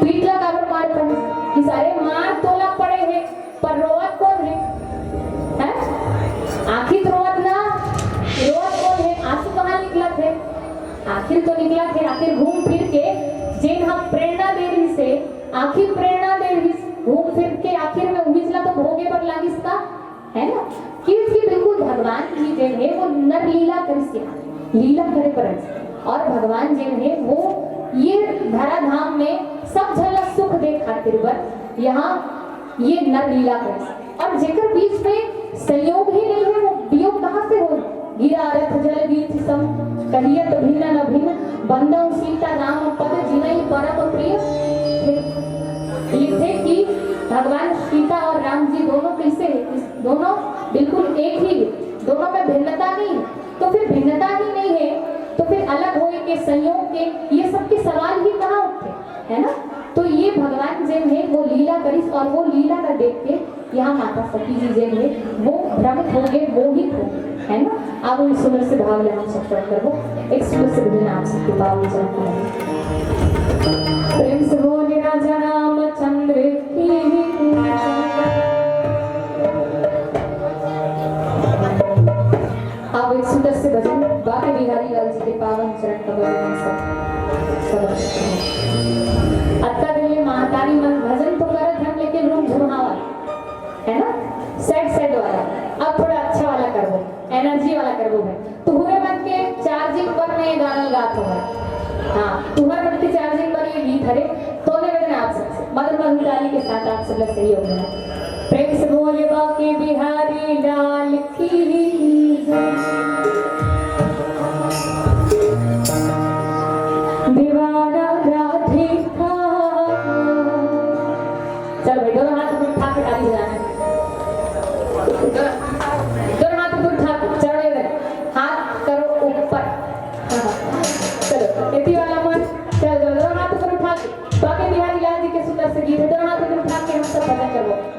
पीठ ला काबर मार पड़िस?" कि सारे मार तोला पड़े हे, पर रोवत कोन हे? हैं? आँखी तो रोवत ना, रोवत कोन हे? आँसू कहाँ निकलत हे? आखिर तो निकलत हे, आखिर घूम फिर के जेन ह प्रेरणा दे रिहिस हे, आखिर प्रेरणा दे रिहिस, घूम फिर के आखिर में उहीच ला तो भोगे बर लागिस का, है ना? कि उसकी बिल्कुल भगवान ही जेन हे वो नर लीला करिस, लीला करे पर। और भगवान जेन हे वो ये धराधाम में सब झन ला सुख दे खातिर बर यहाँ ये नर लीला करिस। और जेकर बीच में संयोग ही नहीं है, वो वियोग कहाँ से हो? गिरा रथ जल बीच सम, कहियत भिन्न न भिन्न, बंदौ सीता राम पद जिनहि परम प्रिय। लिखे कि भगवान सीता और राम जी दोनों कैसे हैं? इस दोनों बिल्कुल एक ही है, दोनों में भिन्नता नहीं है। तो फिर भिन्नता ही नहीं है, तो फिर अलग होए के, संयोग के, ये सब के सवाल ही कहाँ उठथे, है ना? तो ये भगवान जेन हे वो लीला करिस और वो लीला ला देख के यहाँ माता सती जी जेन हे वो भ्रमित हो गए, मोहित हो गए, है ना? अब उन सुंदर से भाव ले हम सब श्रवण करबो, एक सुंदर से भजन आप सबके पावन चरण कमल में। प्रेम से बोले राजा रामचंद्र की। अब एक सुंदर से भजन बांके बिहारी लाल जी के पावन चरण कमल में सब समर्पित है। अतका दिन ले महतारी मन भजन तो करत हन, लेकिन रूम झुमहावा, है ना, सैड सैड वाला। अब थोड़ा अच्छा वाला करबो, एनर्जी वाला करबो भाई। तुहरे मन के चार्जिंग पर मैं ये गाना गात हूँ। हाँ, तुहर मन के चार्जिंग पर ये गीत हरे, तो निवेदन आप सबसे मधुर मधुर ताली के साथ आप सब लोग सहयोग देना। प्रेम से बोले बांके बिहारी लाल की जय। दीवाना राधिका। चलो भाई, दोनों हाथ ऊपर उठा के ताली बजाना है। दोनों, दोनों हाथ ऊपर उठा के, चढ़े हुए। हाथ करो ऊपर। चलो, एती वाला मन। चलो, दोनों हाथ ऊपर उठा के। बांके बिहारी लाल जी के सुंदर से गीत है, दोनों हाथ ऊपर उठा के हम सब भजन करबो।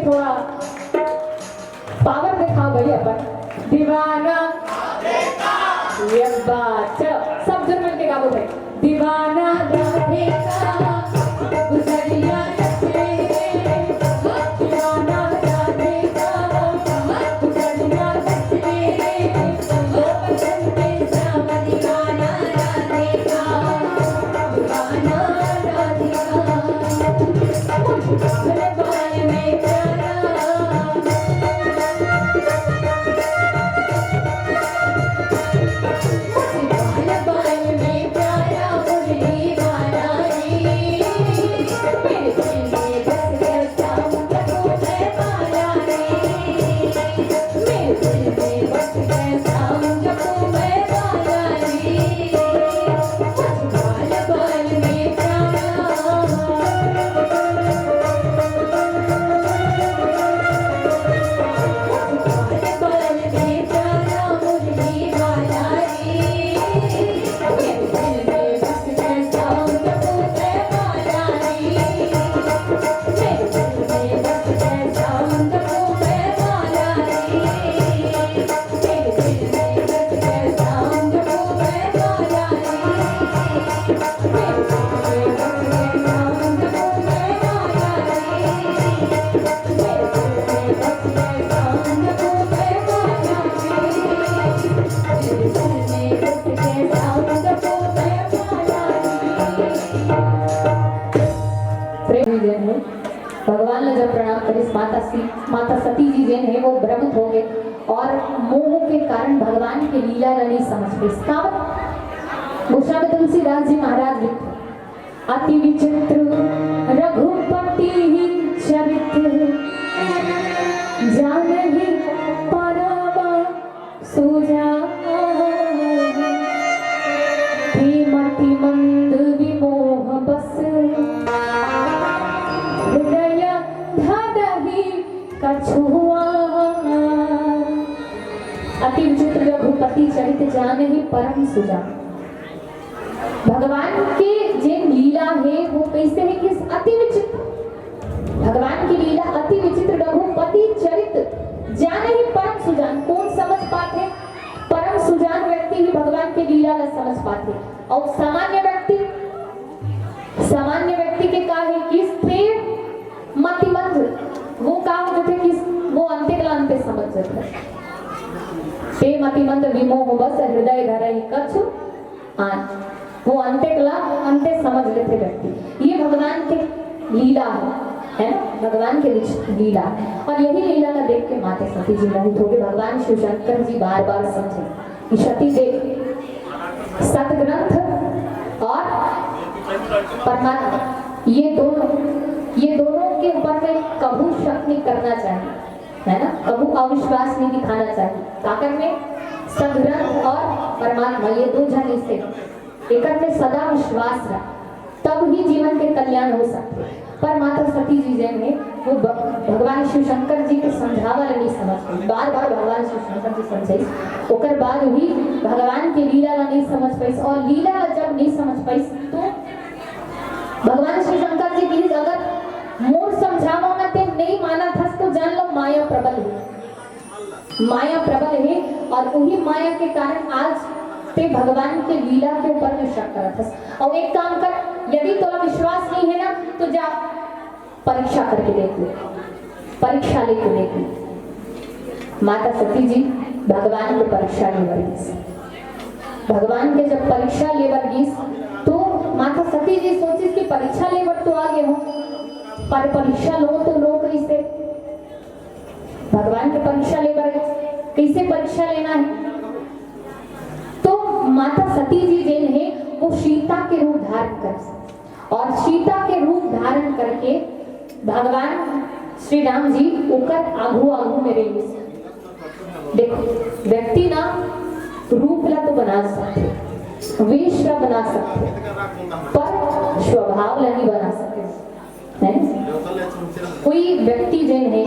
थोड़ा पावर दिखाओ भाई अपन। दीवाना, ये बात। चलो, सब जुड़ मिलके गाओ भाई। दीवाना राधे का, गुजरिया नचले रे। दीवाना राधे का, गुजरिया नचले रे। दो बचन के श्याम दीवाना राधे का, दीवाना राधे का। प्रेम जन है, भगवान ला जब प्रणाम करिस, माता सी, माता सती जी जेन है, वो भ्रमित हो गए और मोह के कारण भगवान के लीला ला नहीं समझ पाइस। का गोस्वामी तुलसीदास जी महाराज लिखथे, अति विचित्र रघुपति ही चरित्र, जानहि परम सूझा। हे मति मंद विमोह बस, हृदय धरहि कछुआ। अति विचित्र रघुपति चरित, जानहि परम सूझा। भगवान के जेन लीला हे, वो कैसे हे कि अति विचित्र। भगवान की लीला अति विचित्र, रघुपति चरित, जानहि परम सुजान। कोन समझ पाथे? परम सुजान व्यक्ति ही भगवान के लीला ला समझ पाथे। और सामान्य व्यक्ति, सामान्य व्यक्ति के का हे कि ते मतिमंद, वो का हो जाथे कि वो अंते कला अंते समझ जाथे। ते मतिमंद विमोह बस, हृदय धरहि कछु आन। वो अंते कला अंते समझ लेथे व्यक्ति। ये भगवान के लीला है, है ना? भगवान के विच-, लीला है। और यही लीला का देख के माता सती जी मोहित हो गए। भगवान शिव शंकर जी बार बार समझे कि सती देव, सतग्रंथ और परमात्मा, ये दोनों, ये दोनों के ऊपर में कभू शक नहीं करना चाहिए, है ना? कभू अविश्वास नहीं दिखाना चाहिए। काकर में सतग्रंथ और परमात्मा, ये दो झन इसे एकर में सदा विश्वास रख, तब ही जीवन के कल्याण हो सकथे। पर माता सती जी जेन हे, वो ब-, भगवान शिव शंकर जी के समझावा ला नहीं समझ पाइस, बार बार भगवान शिव शंकर जी समझाइस, ओकर बाद भी भगवान के लीला ला नहीं समझ पाइस। और लीला ला जब नहीं समझ पाइस, तो भगवान शिव शंकर जी कहिस, अगर मोर समझावा में ते नहीं मानत हस, तो जान लो माया प्रबल है। माया प्रबल हे और उही माया के कारण आज ते भगवान के लीला के ऊपर में शक करत हस। और एक काम कर, यदि तोला विश्वास नहीं है ना, तो जा परीक्षा करके देख ले, परीक्षा लेके देख ले। माता सती जी भगवान के परीक्षा ले बर गिस। भगवान के जब परीक्षा ले बर गिस, तो माता सती जी सोचिस कि परीक्षा ले बर तो आ गए हो, पर परीक्षा लो तो लो कैसे? भगवान के परीक्षा ले बर, कैसे परीक्षा लेना है? तो माता सती जी जेन हे, वो सीता के रूप धारण कर, और सीता के रूप धारण करके भगवान श्री राम जी ओकर आगू आगू में रहिस। देखो, व्यक्ति ना रूप ला तो बना सकथे, वेश ला बना सकथे, पर स्वभाव ला नहीं बना सकथे। हैं? कोई व्यक्ति जेन हे,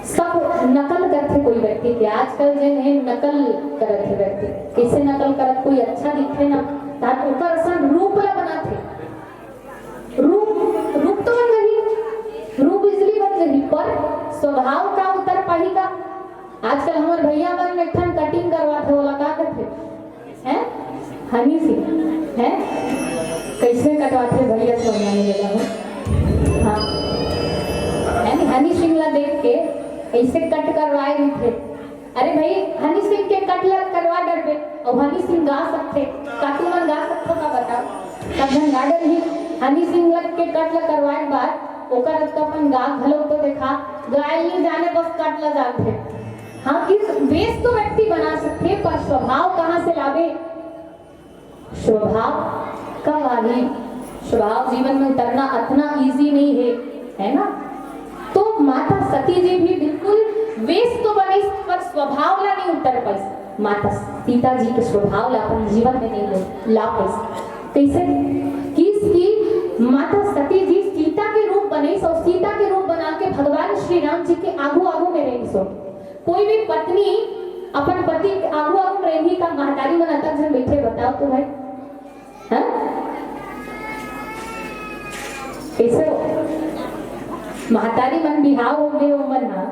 सब नकल करथे कोई व्यक्ति के। आजकल जेन हे, नकल करत हे व्यक्ति। कैसे नकल करत? कोई अच्छा दिखथे ना, तार ओकर असन रूप ला बनाथे। रूप, रूप तो बन गई, रूप easily पर स्वभाव का उतर पाही का? आजकल हमर भैया मन में ठन कटिंग करवाथे, ओला का कथे? हैं? हनी सिंह, हैं? कैसे कटवाथे भैया, सोनिया ने बोला हो। हाँ, है नी? हनी सिंह ला देख के ऐसे कट करवाए रहिथे। अरे भाई, हनी सिंह के कट ला करवा डरबे, अउ हनी सिंह गा सकथे, का तुमन गा सकथो का बताओ? सब झन गा डरही। हनी सिंह लग के कट ला करवाए के बाद ओकर तो अपन गा घलो तो देखा, गाए नहीं जाने, बस कट ला जानथे। हाँ, कि वेश तो व्यक्ति बना सकथे, पर स्वभाव कहाँ से लावे? स्वभाव का आही, स्वभाव जीवन में उतरना अतना ईजी नहीं है, है ना? तो माता सती जी भी बिल्कुल वेश तो बने, पर स्वभाव ला नहीं उतर पाइस। माता सीता जी के स्वभाव ला अपन जीवन में नहीं ले, ला पाइस। कैसे? किस की माता सती जी सीता के रूप बने, और सीता के रूप बना के भगवान श्री राम जी के आगू आगू में रही सो। कोई भी पत्नी अपन पति के आगू आगू में रही का? महतारी मन अतक झन बैठे, बताओ तो भाई। हाँ? कैसे हो? महतारी मन बिहाव हो गए, ओमन हा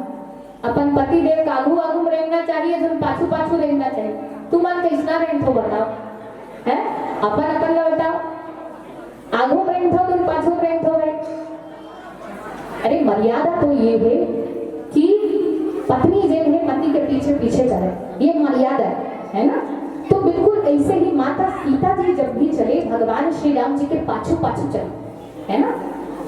अपन पति देव के आगू आगू में रेंगना चाहिए, झन पाछू पाछू रेंगना चाहिए। तुमन कैसना रेंगथो बताओ? हैं? अपन अपन ला बताओ। आगू में रेंगथो, झन पाछू में रेंगथो भाई? अरे, मर्यादा तो ये है कि पत्नी जेन है, पति के पीछे पीछे चले, ये मर्यादा है, है ना? तो बिल्कुल ऐसे ही माता सीता जी जब भी चले, भगवान श्री राम जी के पाछू पाछू चले, है ना?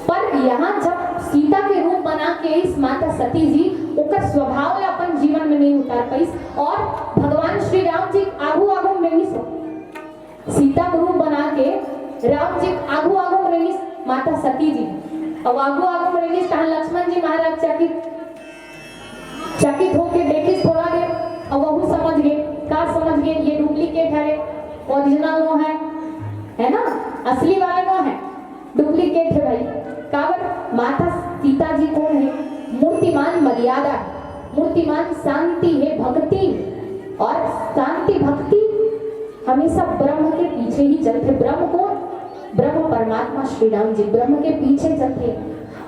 पर यहाँ जब सीता के रूप बना के इस माता सती जी ओकर स्वभाव ला अपन जीवन में नहीं उतार पाइस, और भगवान श्री राम जी आगू आगू में नहीं सो सीता के रूप बना के राम जी आगू आगू में रहिस माता सती जी, अउ आगू आगू में रहिस, तहाँ लक्ष्मण जी महाराज चकित, चकित होके देखिस थोड़ा देर, अउ वहू समझ गए। का समझ गए? ये डुप्लीकेट है, ओरिजिनल नो है, है ना, असली वाले नो है, डुप्लीकेट है भाई। काबर? माता सीता जी कौन है? मूर्तिमान मर्यादा है, मूर्तिमान शांति है, भक्ति है। और शांति भक्ति हमेशा ब्रह्म के पीछे ही चलथे। ब्रह्म कौन? ब्रह्म परमात्मा श्री राम जी ब्रह्म के पीछे चलथे।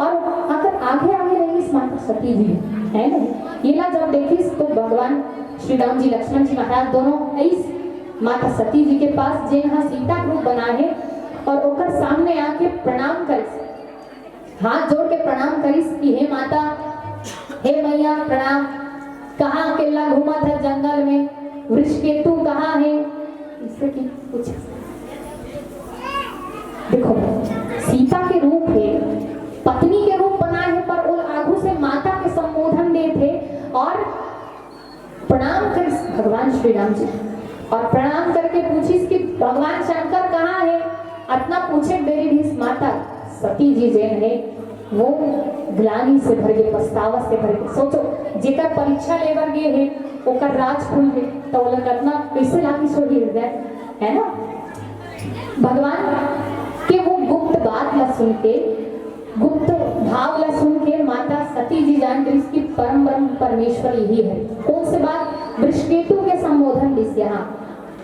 और अगर आगे आगे रहिस माता सती जी, है ना, ये ला जब देखिस तो भगवान श्री राम जी, लक्ष्मण जी महाराज दोनों आइस माता सती जी के पास, जेन हा सीता के रूप बना है, और ओकर सामने आके प्रणाम करिस, हाथ जोड़ के प्रणाम करिस कि हे माता, हे मैया, प्रणाम। कहाँ अकेला घूमत है जंगल में, वृषकेतु कहाँ है? इससे की पूछे। देखो, सीता के रूप है, पत्नी के रूप बना है, पर वो आगू से माता के संबोधन देथे और प्रणाम करिस भगवान श्री राम जी, और प्रणाम करके पूछिस कि भगवान शंकर कहाँ है? अतना पूछे बेरी भी माता सती जी जेन है, वो ग्लानि से भर के, पछतावा से भर के। सोचो, जेकर परीक्षा लेबर गे है, ओकर राज खुल गे, तो ओला कतना कैसे लागिस होही हृदय, है ना? भगवान के वो गुप्त बात ला सुन के, गुप्त भाव ला सुन के माता सती जी जान गई कि परम ब्रह्म परमेश्वर यही है। कौन से बात? वृषकेतु के संबोधन दिस यहाँ।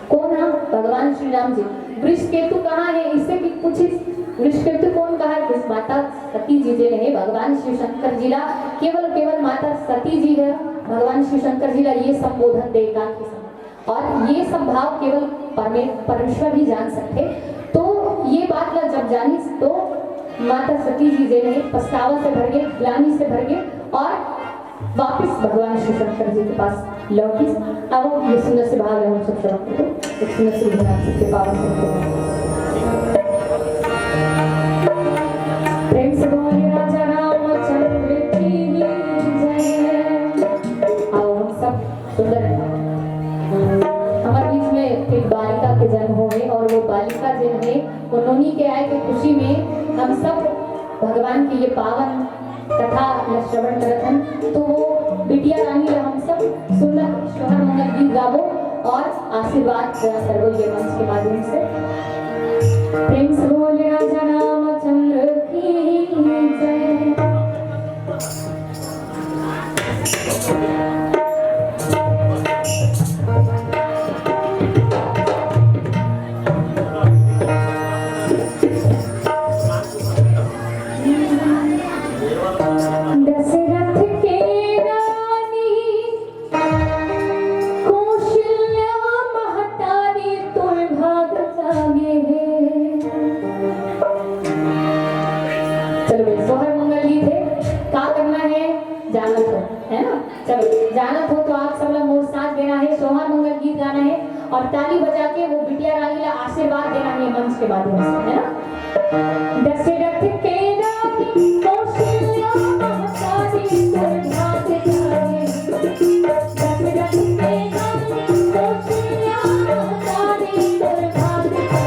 कौन है? भगवान श्री राम जी। वृषकेतु कहाँ है? इससे भी पूछिस, वृषकेतु कौन कहा है? किस माता सती जी जे है भगवान शिव शंकर जी ला, केवल केवल माता सती जी है भगवान शिव शंकर जी ला ये संबोधन दे का। और ये सब भाव केवल परमे-, परमेश्वर ही जान सकते। तो ये बात ला जब जानिस तो माता सती जी जे है पछतावा से भर गए, ग्लानि से भर गए और वापस भगवान शिव शंकर जी के पास लौटिस। अब ये सुंदर से भाव है, हम सब समर्पित हो, एक सुंदर से भगवान शिव के पावन शब्द। प्रेम से बोलिए राजा रामचंद्र की जय। आओ हम सब सुंदर। हमारे बीच में एक बालिका के जन्म हो गए और वो बालिका जो है, वो नोनी के आए के खुशी में हम सब भगवान की ये पावन कथा या श्रवण करत हन। तो वो बिटिया रानी ला हम सब सुंदर शोहर मंगल गीत गाबो और आशीर्वाद सर्वज्ञ मंच के माध्यम से। प्रेम से बोले राजा रामचंद्र की जय। दशरथ जानत हो तो आप सब ला मोर साथ देना हे, सोहर मंगल गीत गाना हे और ताली बजा के वो बिटिया रानी ला आशीर्वाद देना हे मंच के माध्यम से, है ना? दशरथ के रानी कौशल्या महतारी तोर भाग जागे। दशरथ के रानी कौशल्या महतारी तोर भाग जागे।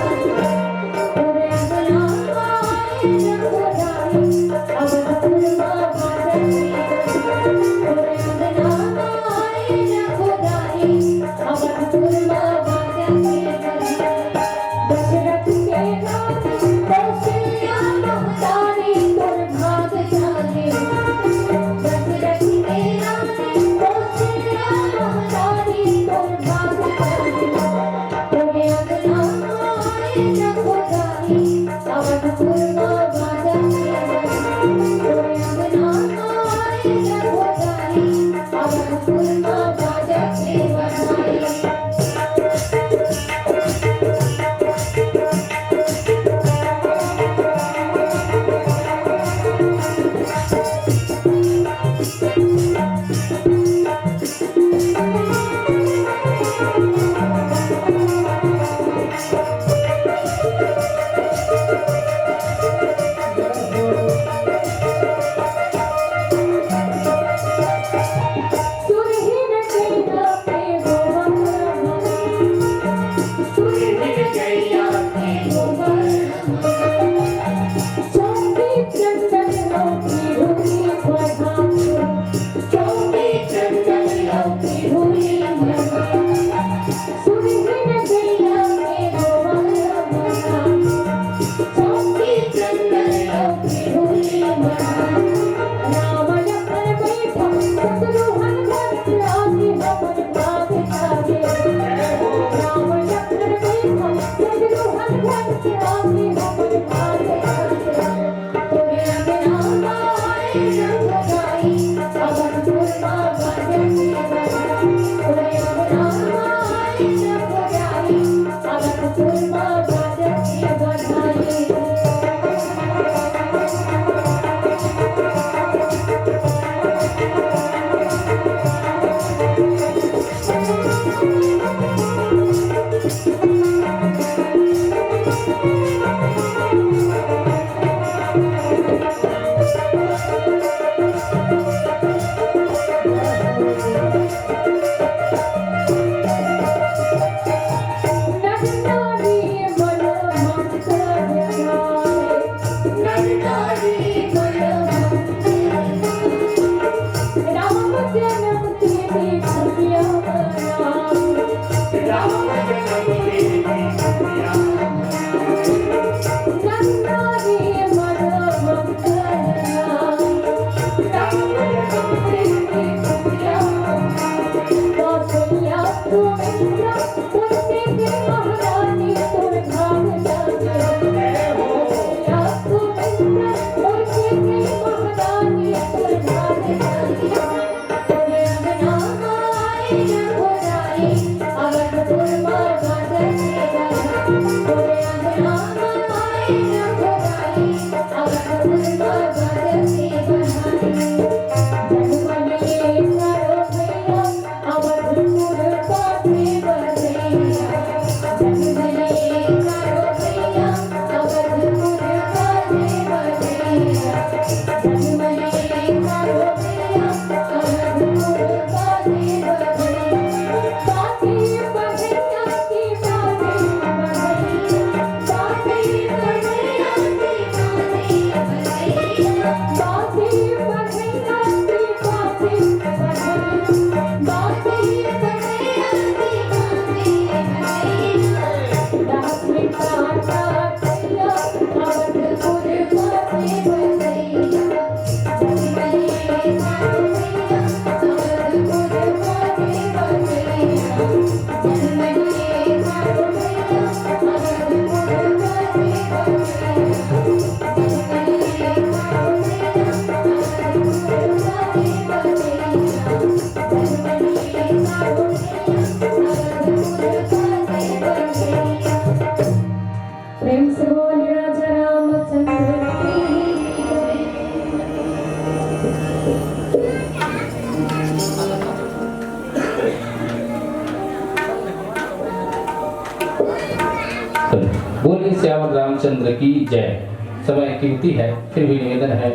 रामचंद्र की जय। समय कीमती है, फिर भी निवेदन है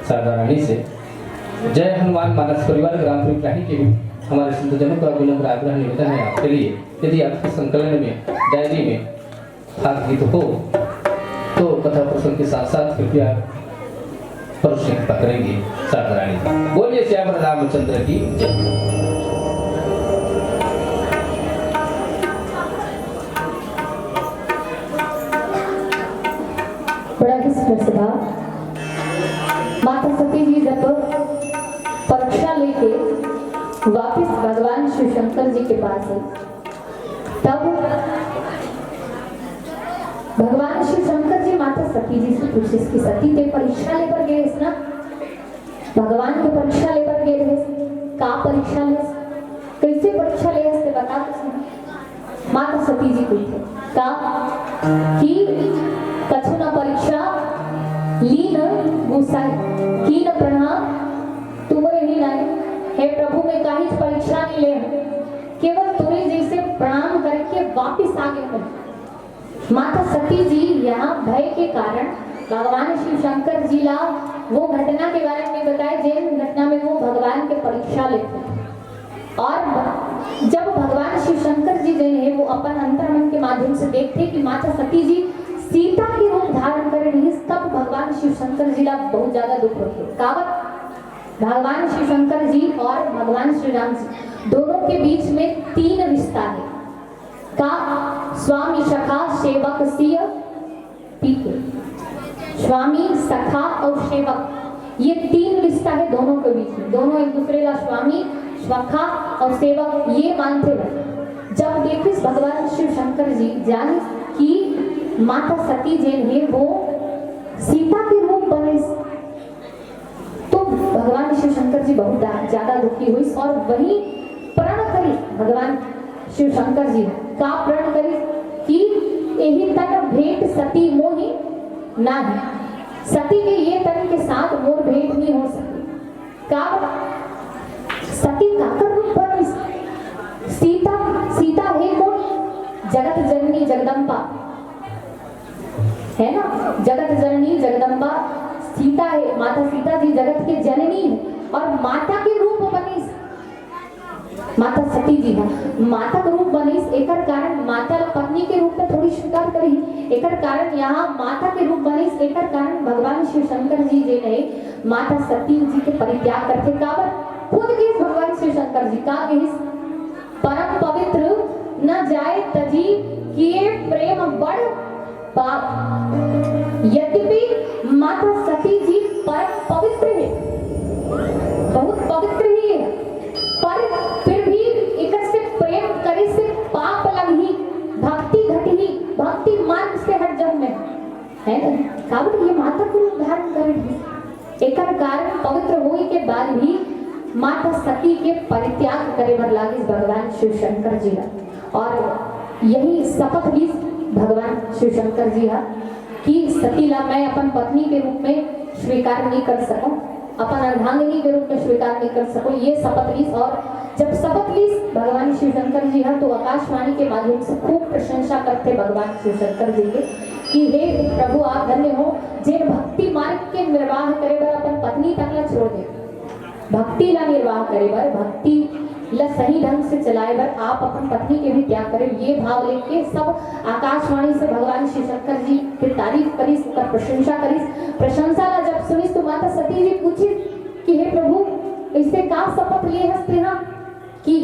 शारदा रानी से। जय हनुमान मानस परिवार ग्राम पिपराही के भी हमारे संतजनों का विनम्र आग्रह निवेदन है आपके लिए, यदि आपके संकलन में, डायरी में भाग गीत हो तो कथा प्रसंग के साथ साथ कृपया परोसने की कृपा करेंगे शारदा रानी। बोलिए श्याम रामचंद्र की जय। बड़ा ही सुंदर सभा। माता सती जी जब परीक्षा लेके वापस भगवान शिव शंकर जी के पास है, तब भगवान शिव शंकर जी माता सती जी से पूछिस कि सती, ते परीक्षा ले बर गए ना, भगवान के परीक्षा ले बर गए रहे, का परीक्षा ले, कैसे परीक्षा ले, ते बता तो सही। माता सती जी पूछे का कि कछु न परीक्षा लीन गुसाई, कीन प्रणाम तुमरे ही नाई। हे प्रभु, मैं काहीच परीक्षा नहीं ले, केवल तोरे जैसे प्रणाम करके वापस आ गए। माता सती जी यहाँ भय के कारण भगवान शिव शंकर जी ला वो घटना के बारे में बताए, जिन घटना में वो भगवान के परीक्षा लेते। और जब भगवान शिव शंकर जी जो है वो अपन अंतर्मन के माध्यम से देखते कि माता सती जी सीता के रूप धारण करे रही, तब भगवान शिव शंकर जी ला बहुत ज्यादा दुख होते। कावत भगवान शिव शंकर जी और भगवान श्री राम जी दोनों के बीच में तीन रिश्ता है का स्वामी सखा सेवक सिय पीके। स्वामी, सखा और सेवक, ये तीन रिश्ता है दोनों के बीच में। दोनों एक दूसरे का स्वामी, सखा और सेवक ये मानते हैं। जब देखिस भगवान शिव शंकर जी जानिस कि माता सती जेन है वो सीता के रूप बनिस, तो भगवान शिव शंकर जी बहुत ज्यादा दुखी हुई और वही प्रण करिस भगवान शिव शंकर जी का प्रण करिस कि यही तन भेंट सती मोहि नाही, सती के ये तन के साथ मोर भेंट नहीं हो सके। का सती काकर रूप बनिस? सीता, सीता है कौन? जगत जननी जगदम्बा, है ना? जगत जननी जगदम्बा सीता है, माता सीता जी जगत के जननी है और माता के रूप बनिस माता सती जी ह। माता के रूप बनिस, एकर कारण माता ला पत्नी के रूप में थोड़ी स्वीकार करी। एकर कारण यहाँ माता के रूप बनिस, एकर कारण भगवान शिव शंकर जी जे ने माता सती जी के परित्याग करथे। काबर? खुद कहिस भगवान शिव शंकर जी, का कहिस? परम पवित्र न जाए तजी किए प्रेम बड़ पाप। यद्यपि माता सती जी परम पवित्र है, बहुत पवित्र ही है, पर फिर भी एकर से प्रेम करे से पाप लगही, भक्ति घटही, भक्ति मार्ग से हट जाऊं मैं, है ना? काबर ये माता के रूप धारण करे रहिस। एकर कारण पवित्र होए के बाद भी माता सती के परित्याग करे बर लागिस भगवान शिव शंकर जी ला। और यही शपथ लीस भगवान शिव शंकर जी हा कि सती ला मैं अपन पत्नी के रूप में स्वीकार नहीं कर सकूं, अपन अर्धांगिनी के रूप में स्वीकार नहीं कर सकूं, ये शपथ लीस। और जब शपथ लीस भगवान शिव शंकर जी हा तो आकाशवाणी के माध्यम से खूब प्रशंसा करथे भगवान शिव शंकर जी के कि हे प्रभु, आप धन्य हो, जेन भक्ति मार्ग के निर्वाह करे बर अपन पत्नी तक ला छोड़ दे, भक्ति ला निर्वाह करे बर, भक्ति ला सही ढंग से चलाए बर आप अपन पत्नी के भी त्याग करे। ये भाव लेके सब आकाशवाणी से भगवान शिव शंकर जी के तारीफ करिस, ओकर प्रशंसा करिस। प्रशंसा ला जब सुनिस तो माता सती जी पूछिस कि हे प्रभु, ऐसे का शपथ लिए हस तेहा कि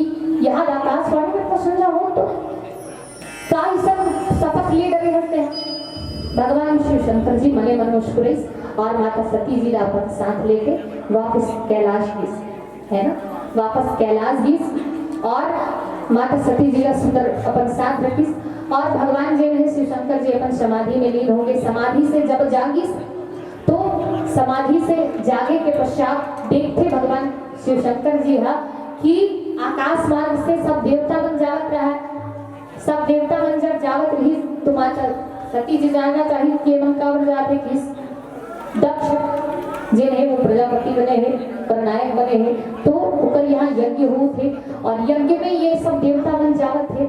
यहाँ आकाशवाणी में प्रशंसा हो तो का ई सब शपथ ले डरे हस तेहा? भगवान शिव शंकर जी मने मन मुस्कुराइस और माता सती जी ला अपन साथ लेके वापस कैलाश गिस, है ना, वापस कैलाश गिस और माता सती जी ला सुंदर अपन साथ रखिस। और भगवान जे है शिव शंकर जी अपन समाधि में लीन हो गए। समाधि से जब जागिस तो समाधि से जागे के पश्चात देखते भगवान शिव शंकर जी हा कि आकाश मार्ग से सब देवता मन जावत रहा है। सब देवता मन जब जावत रहिस तो माता सती जी जानना चाहिए कि ये मन काबर जात हे, किस दक्ष जे हे वो प्रजापति बने हे, पर नायक बने हे, तो ओकर यहाँ यज्ञ होत हे और यज्ञ में ये सब देवता मन जावत हे।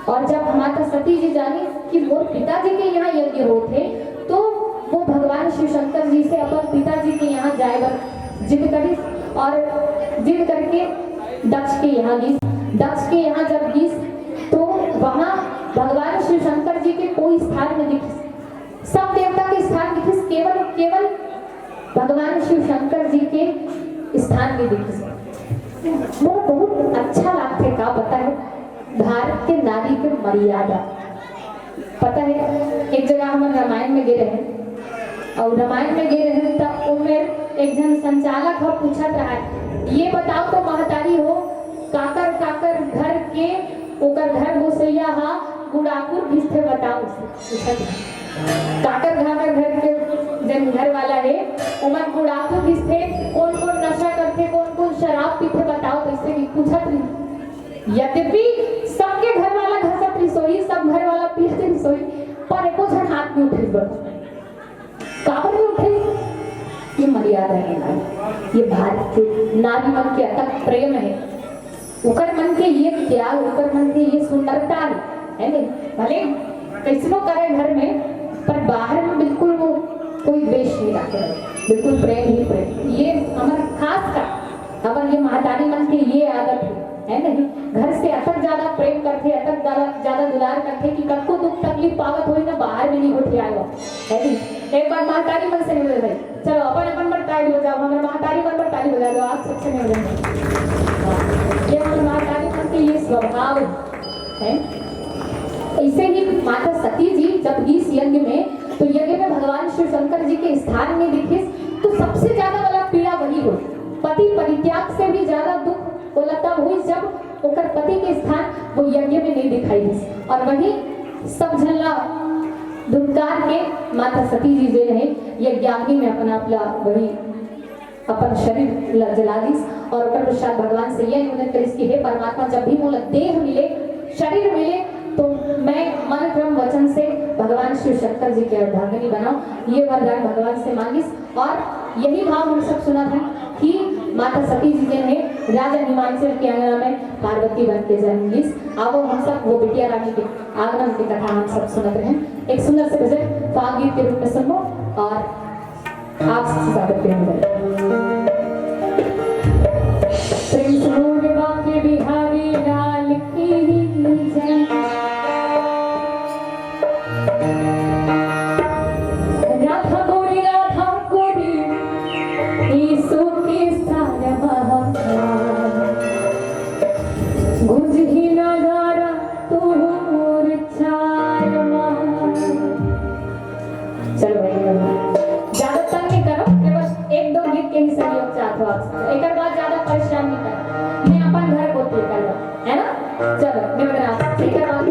और जब माता सती जी जानिस कि मोर पिताजी के यहाँ यज्ञ होत हे, तो वो भगवान शिव शंकर जी से अपन पिताजी के यहाँ जाए बर जिद करिस और जिद करके दक्ष के यहाँ गिस। दक्ष के यहाँ जब गिस, तो वहाँ भगवान शिव शंकर जी के कोई स्थान नहीं दिखिस। सब देवता के स्थान दिखिस, केवल, केवल भगवान शिव शंकर जी के स्थान नहीं दिखिस। मोर बहुत अच्छा लागथे, का पता है, भारत के नारी के मर्यादा। पता है, एक जगह हमन रामायण में गे रहे, और रामायण में गे रहे, तब ओमे एक झन संचालक ह पूछत रहा, "ये बताओ तो महतारी हो, काकर काकर घर के ओकर घर गोसैया हा गुड़ाखुर घिसथे, बताओ।" पूछत रहा, "काकर काकर घर के जन घर वाला हे, ओमन गुड़ाखुर घिसथे, कौन कौन नशा करथे, कौन कौन शराब पीथे, बताओ।" तो इससे भी पूछत रही। यद्यपि सबके घर वाला घसत रिसोई, सब घर वाला पीसत रिसोई, पर एको झन हाथ नहीं उठे बर। काबर नहीं उठे? ये मर्यादा है नारी, ये भारत के नारी मन के अथक प्रेम है। ओकर मन के ये त्याग, ओकर मन के ये सुंदरता है, है नहीं? भले कैसनो करे घर में, पर बाहर में बिल्कुल वो कोई द्वेष नहीं रखे, बिल्कुल प्रेम ही प्रेम। ये हमर खास का, हमर ये महतारी मन के ये आदत है, है नहीं? घर से अतक ज्यादा प्रेम करथे, अतक ज्यादा, ज्यादा दुलार करथे कि कतको दुख तकलीफ पावत होई ना, बाहर में नहीं गोठियाए हो, है नहीं? एक बार महतारी मन से निवेदन है, चलो अपन अपन बर ताली बजाओ, हमर महतारी मन बर ताली बजा दो, आप सबसे निवेदन है। ये हमर महतारी मन के ये स्वभाव है। ऐसे ही माता सती जी जब इस यज्ञ में, तो यज्ञ में भगवान शिव शंकर जी के स्थान में दिखिस, तो सबसे ज्यादा वाला पीड़ा वही हो। पति परित्याग से भी ज्यादा दुख ओला तब हुई, जब ओकर पति के स्थान वो यज्ञ में नहीं दिखाई दिस। और वही सब झन ला धुनकार के माता सती जी जे रहे, यज्ञाग्नि में अपना आप ला वही अपन शरीर ला जला दिस। और ओकर पश्चात भगवान से ये निवेदन करिस कि हे परमात्मा, जब भी मोला देह मिले, शरीर मिले, तो मैं मन क्रम वचन से भगवान शिव शंकर जी के अर्धांगिनी बनाऊं। ये वरदान भगवान से मांगिस। और यही भाव हम सब सुनत हन कि माता सती जी जे हे राजा हिमांचल के अंगना में पार्वती बन के जन्म लिस। आवो हम सब वो बिटिया रानी के आगमन की कथा हम सब सुनत रहेन। एक सुंदर से भजन फाग गीत के रूप में सुनबो और आप सबसे स्वागत करेंगे। प्रेम से बोल बांके बिहारी लाल की जय। राधा गोरी, राधा गोरी, यीशु के सारा महाकाल। गुंजही नगारा तोर चाल मा। चलो भाई, ज्यादा तंग नहीं करो, केवल एक दो गीत के ही सहयोग चाहत हो आप सब। एकर बाद ज्यादा परेशान नहीं करो, मैं अपन घर को तय कर लो, है ना? चलो, मैं बता, एकर बाद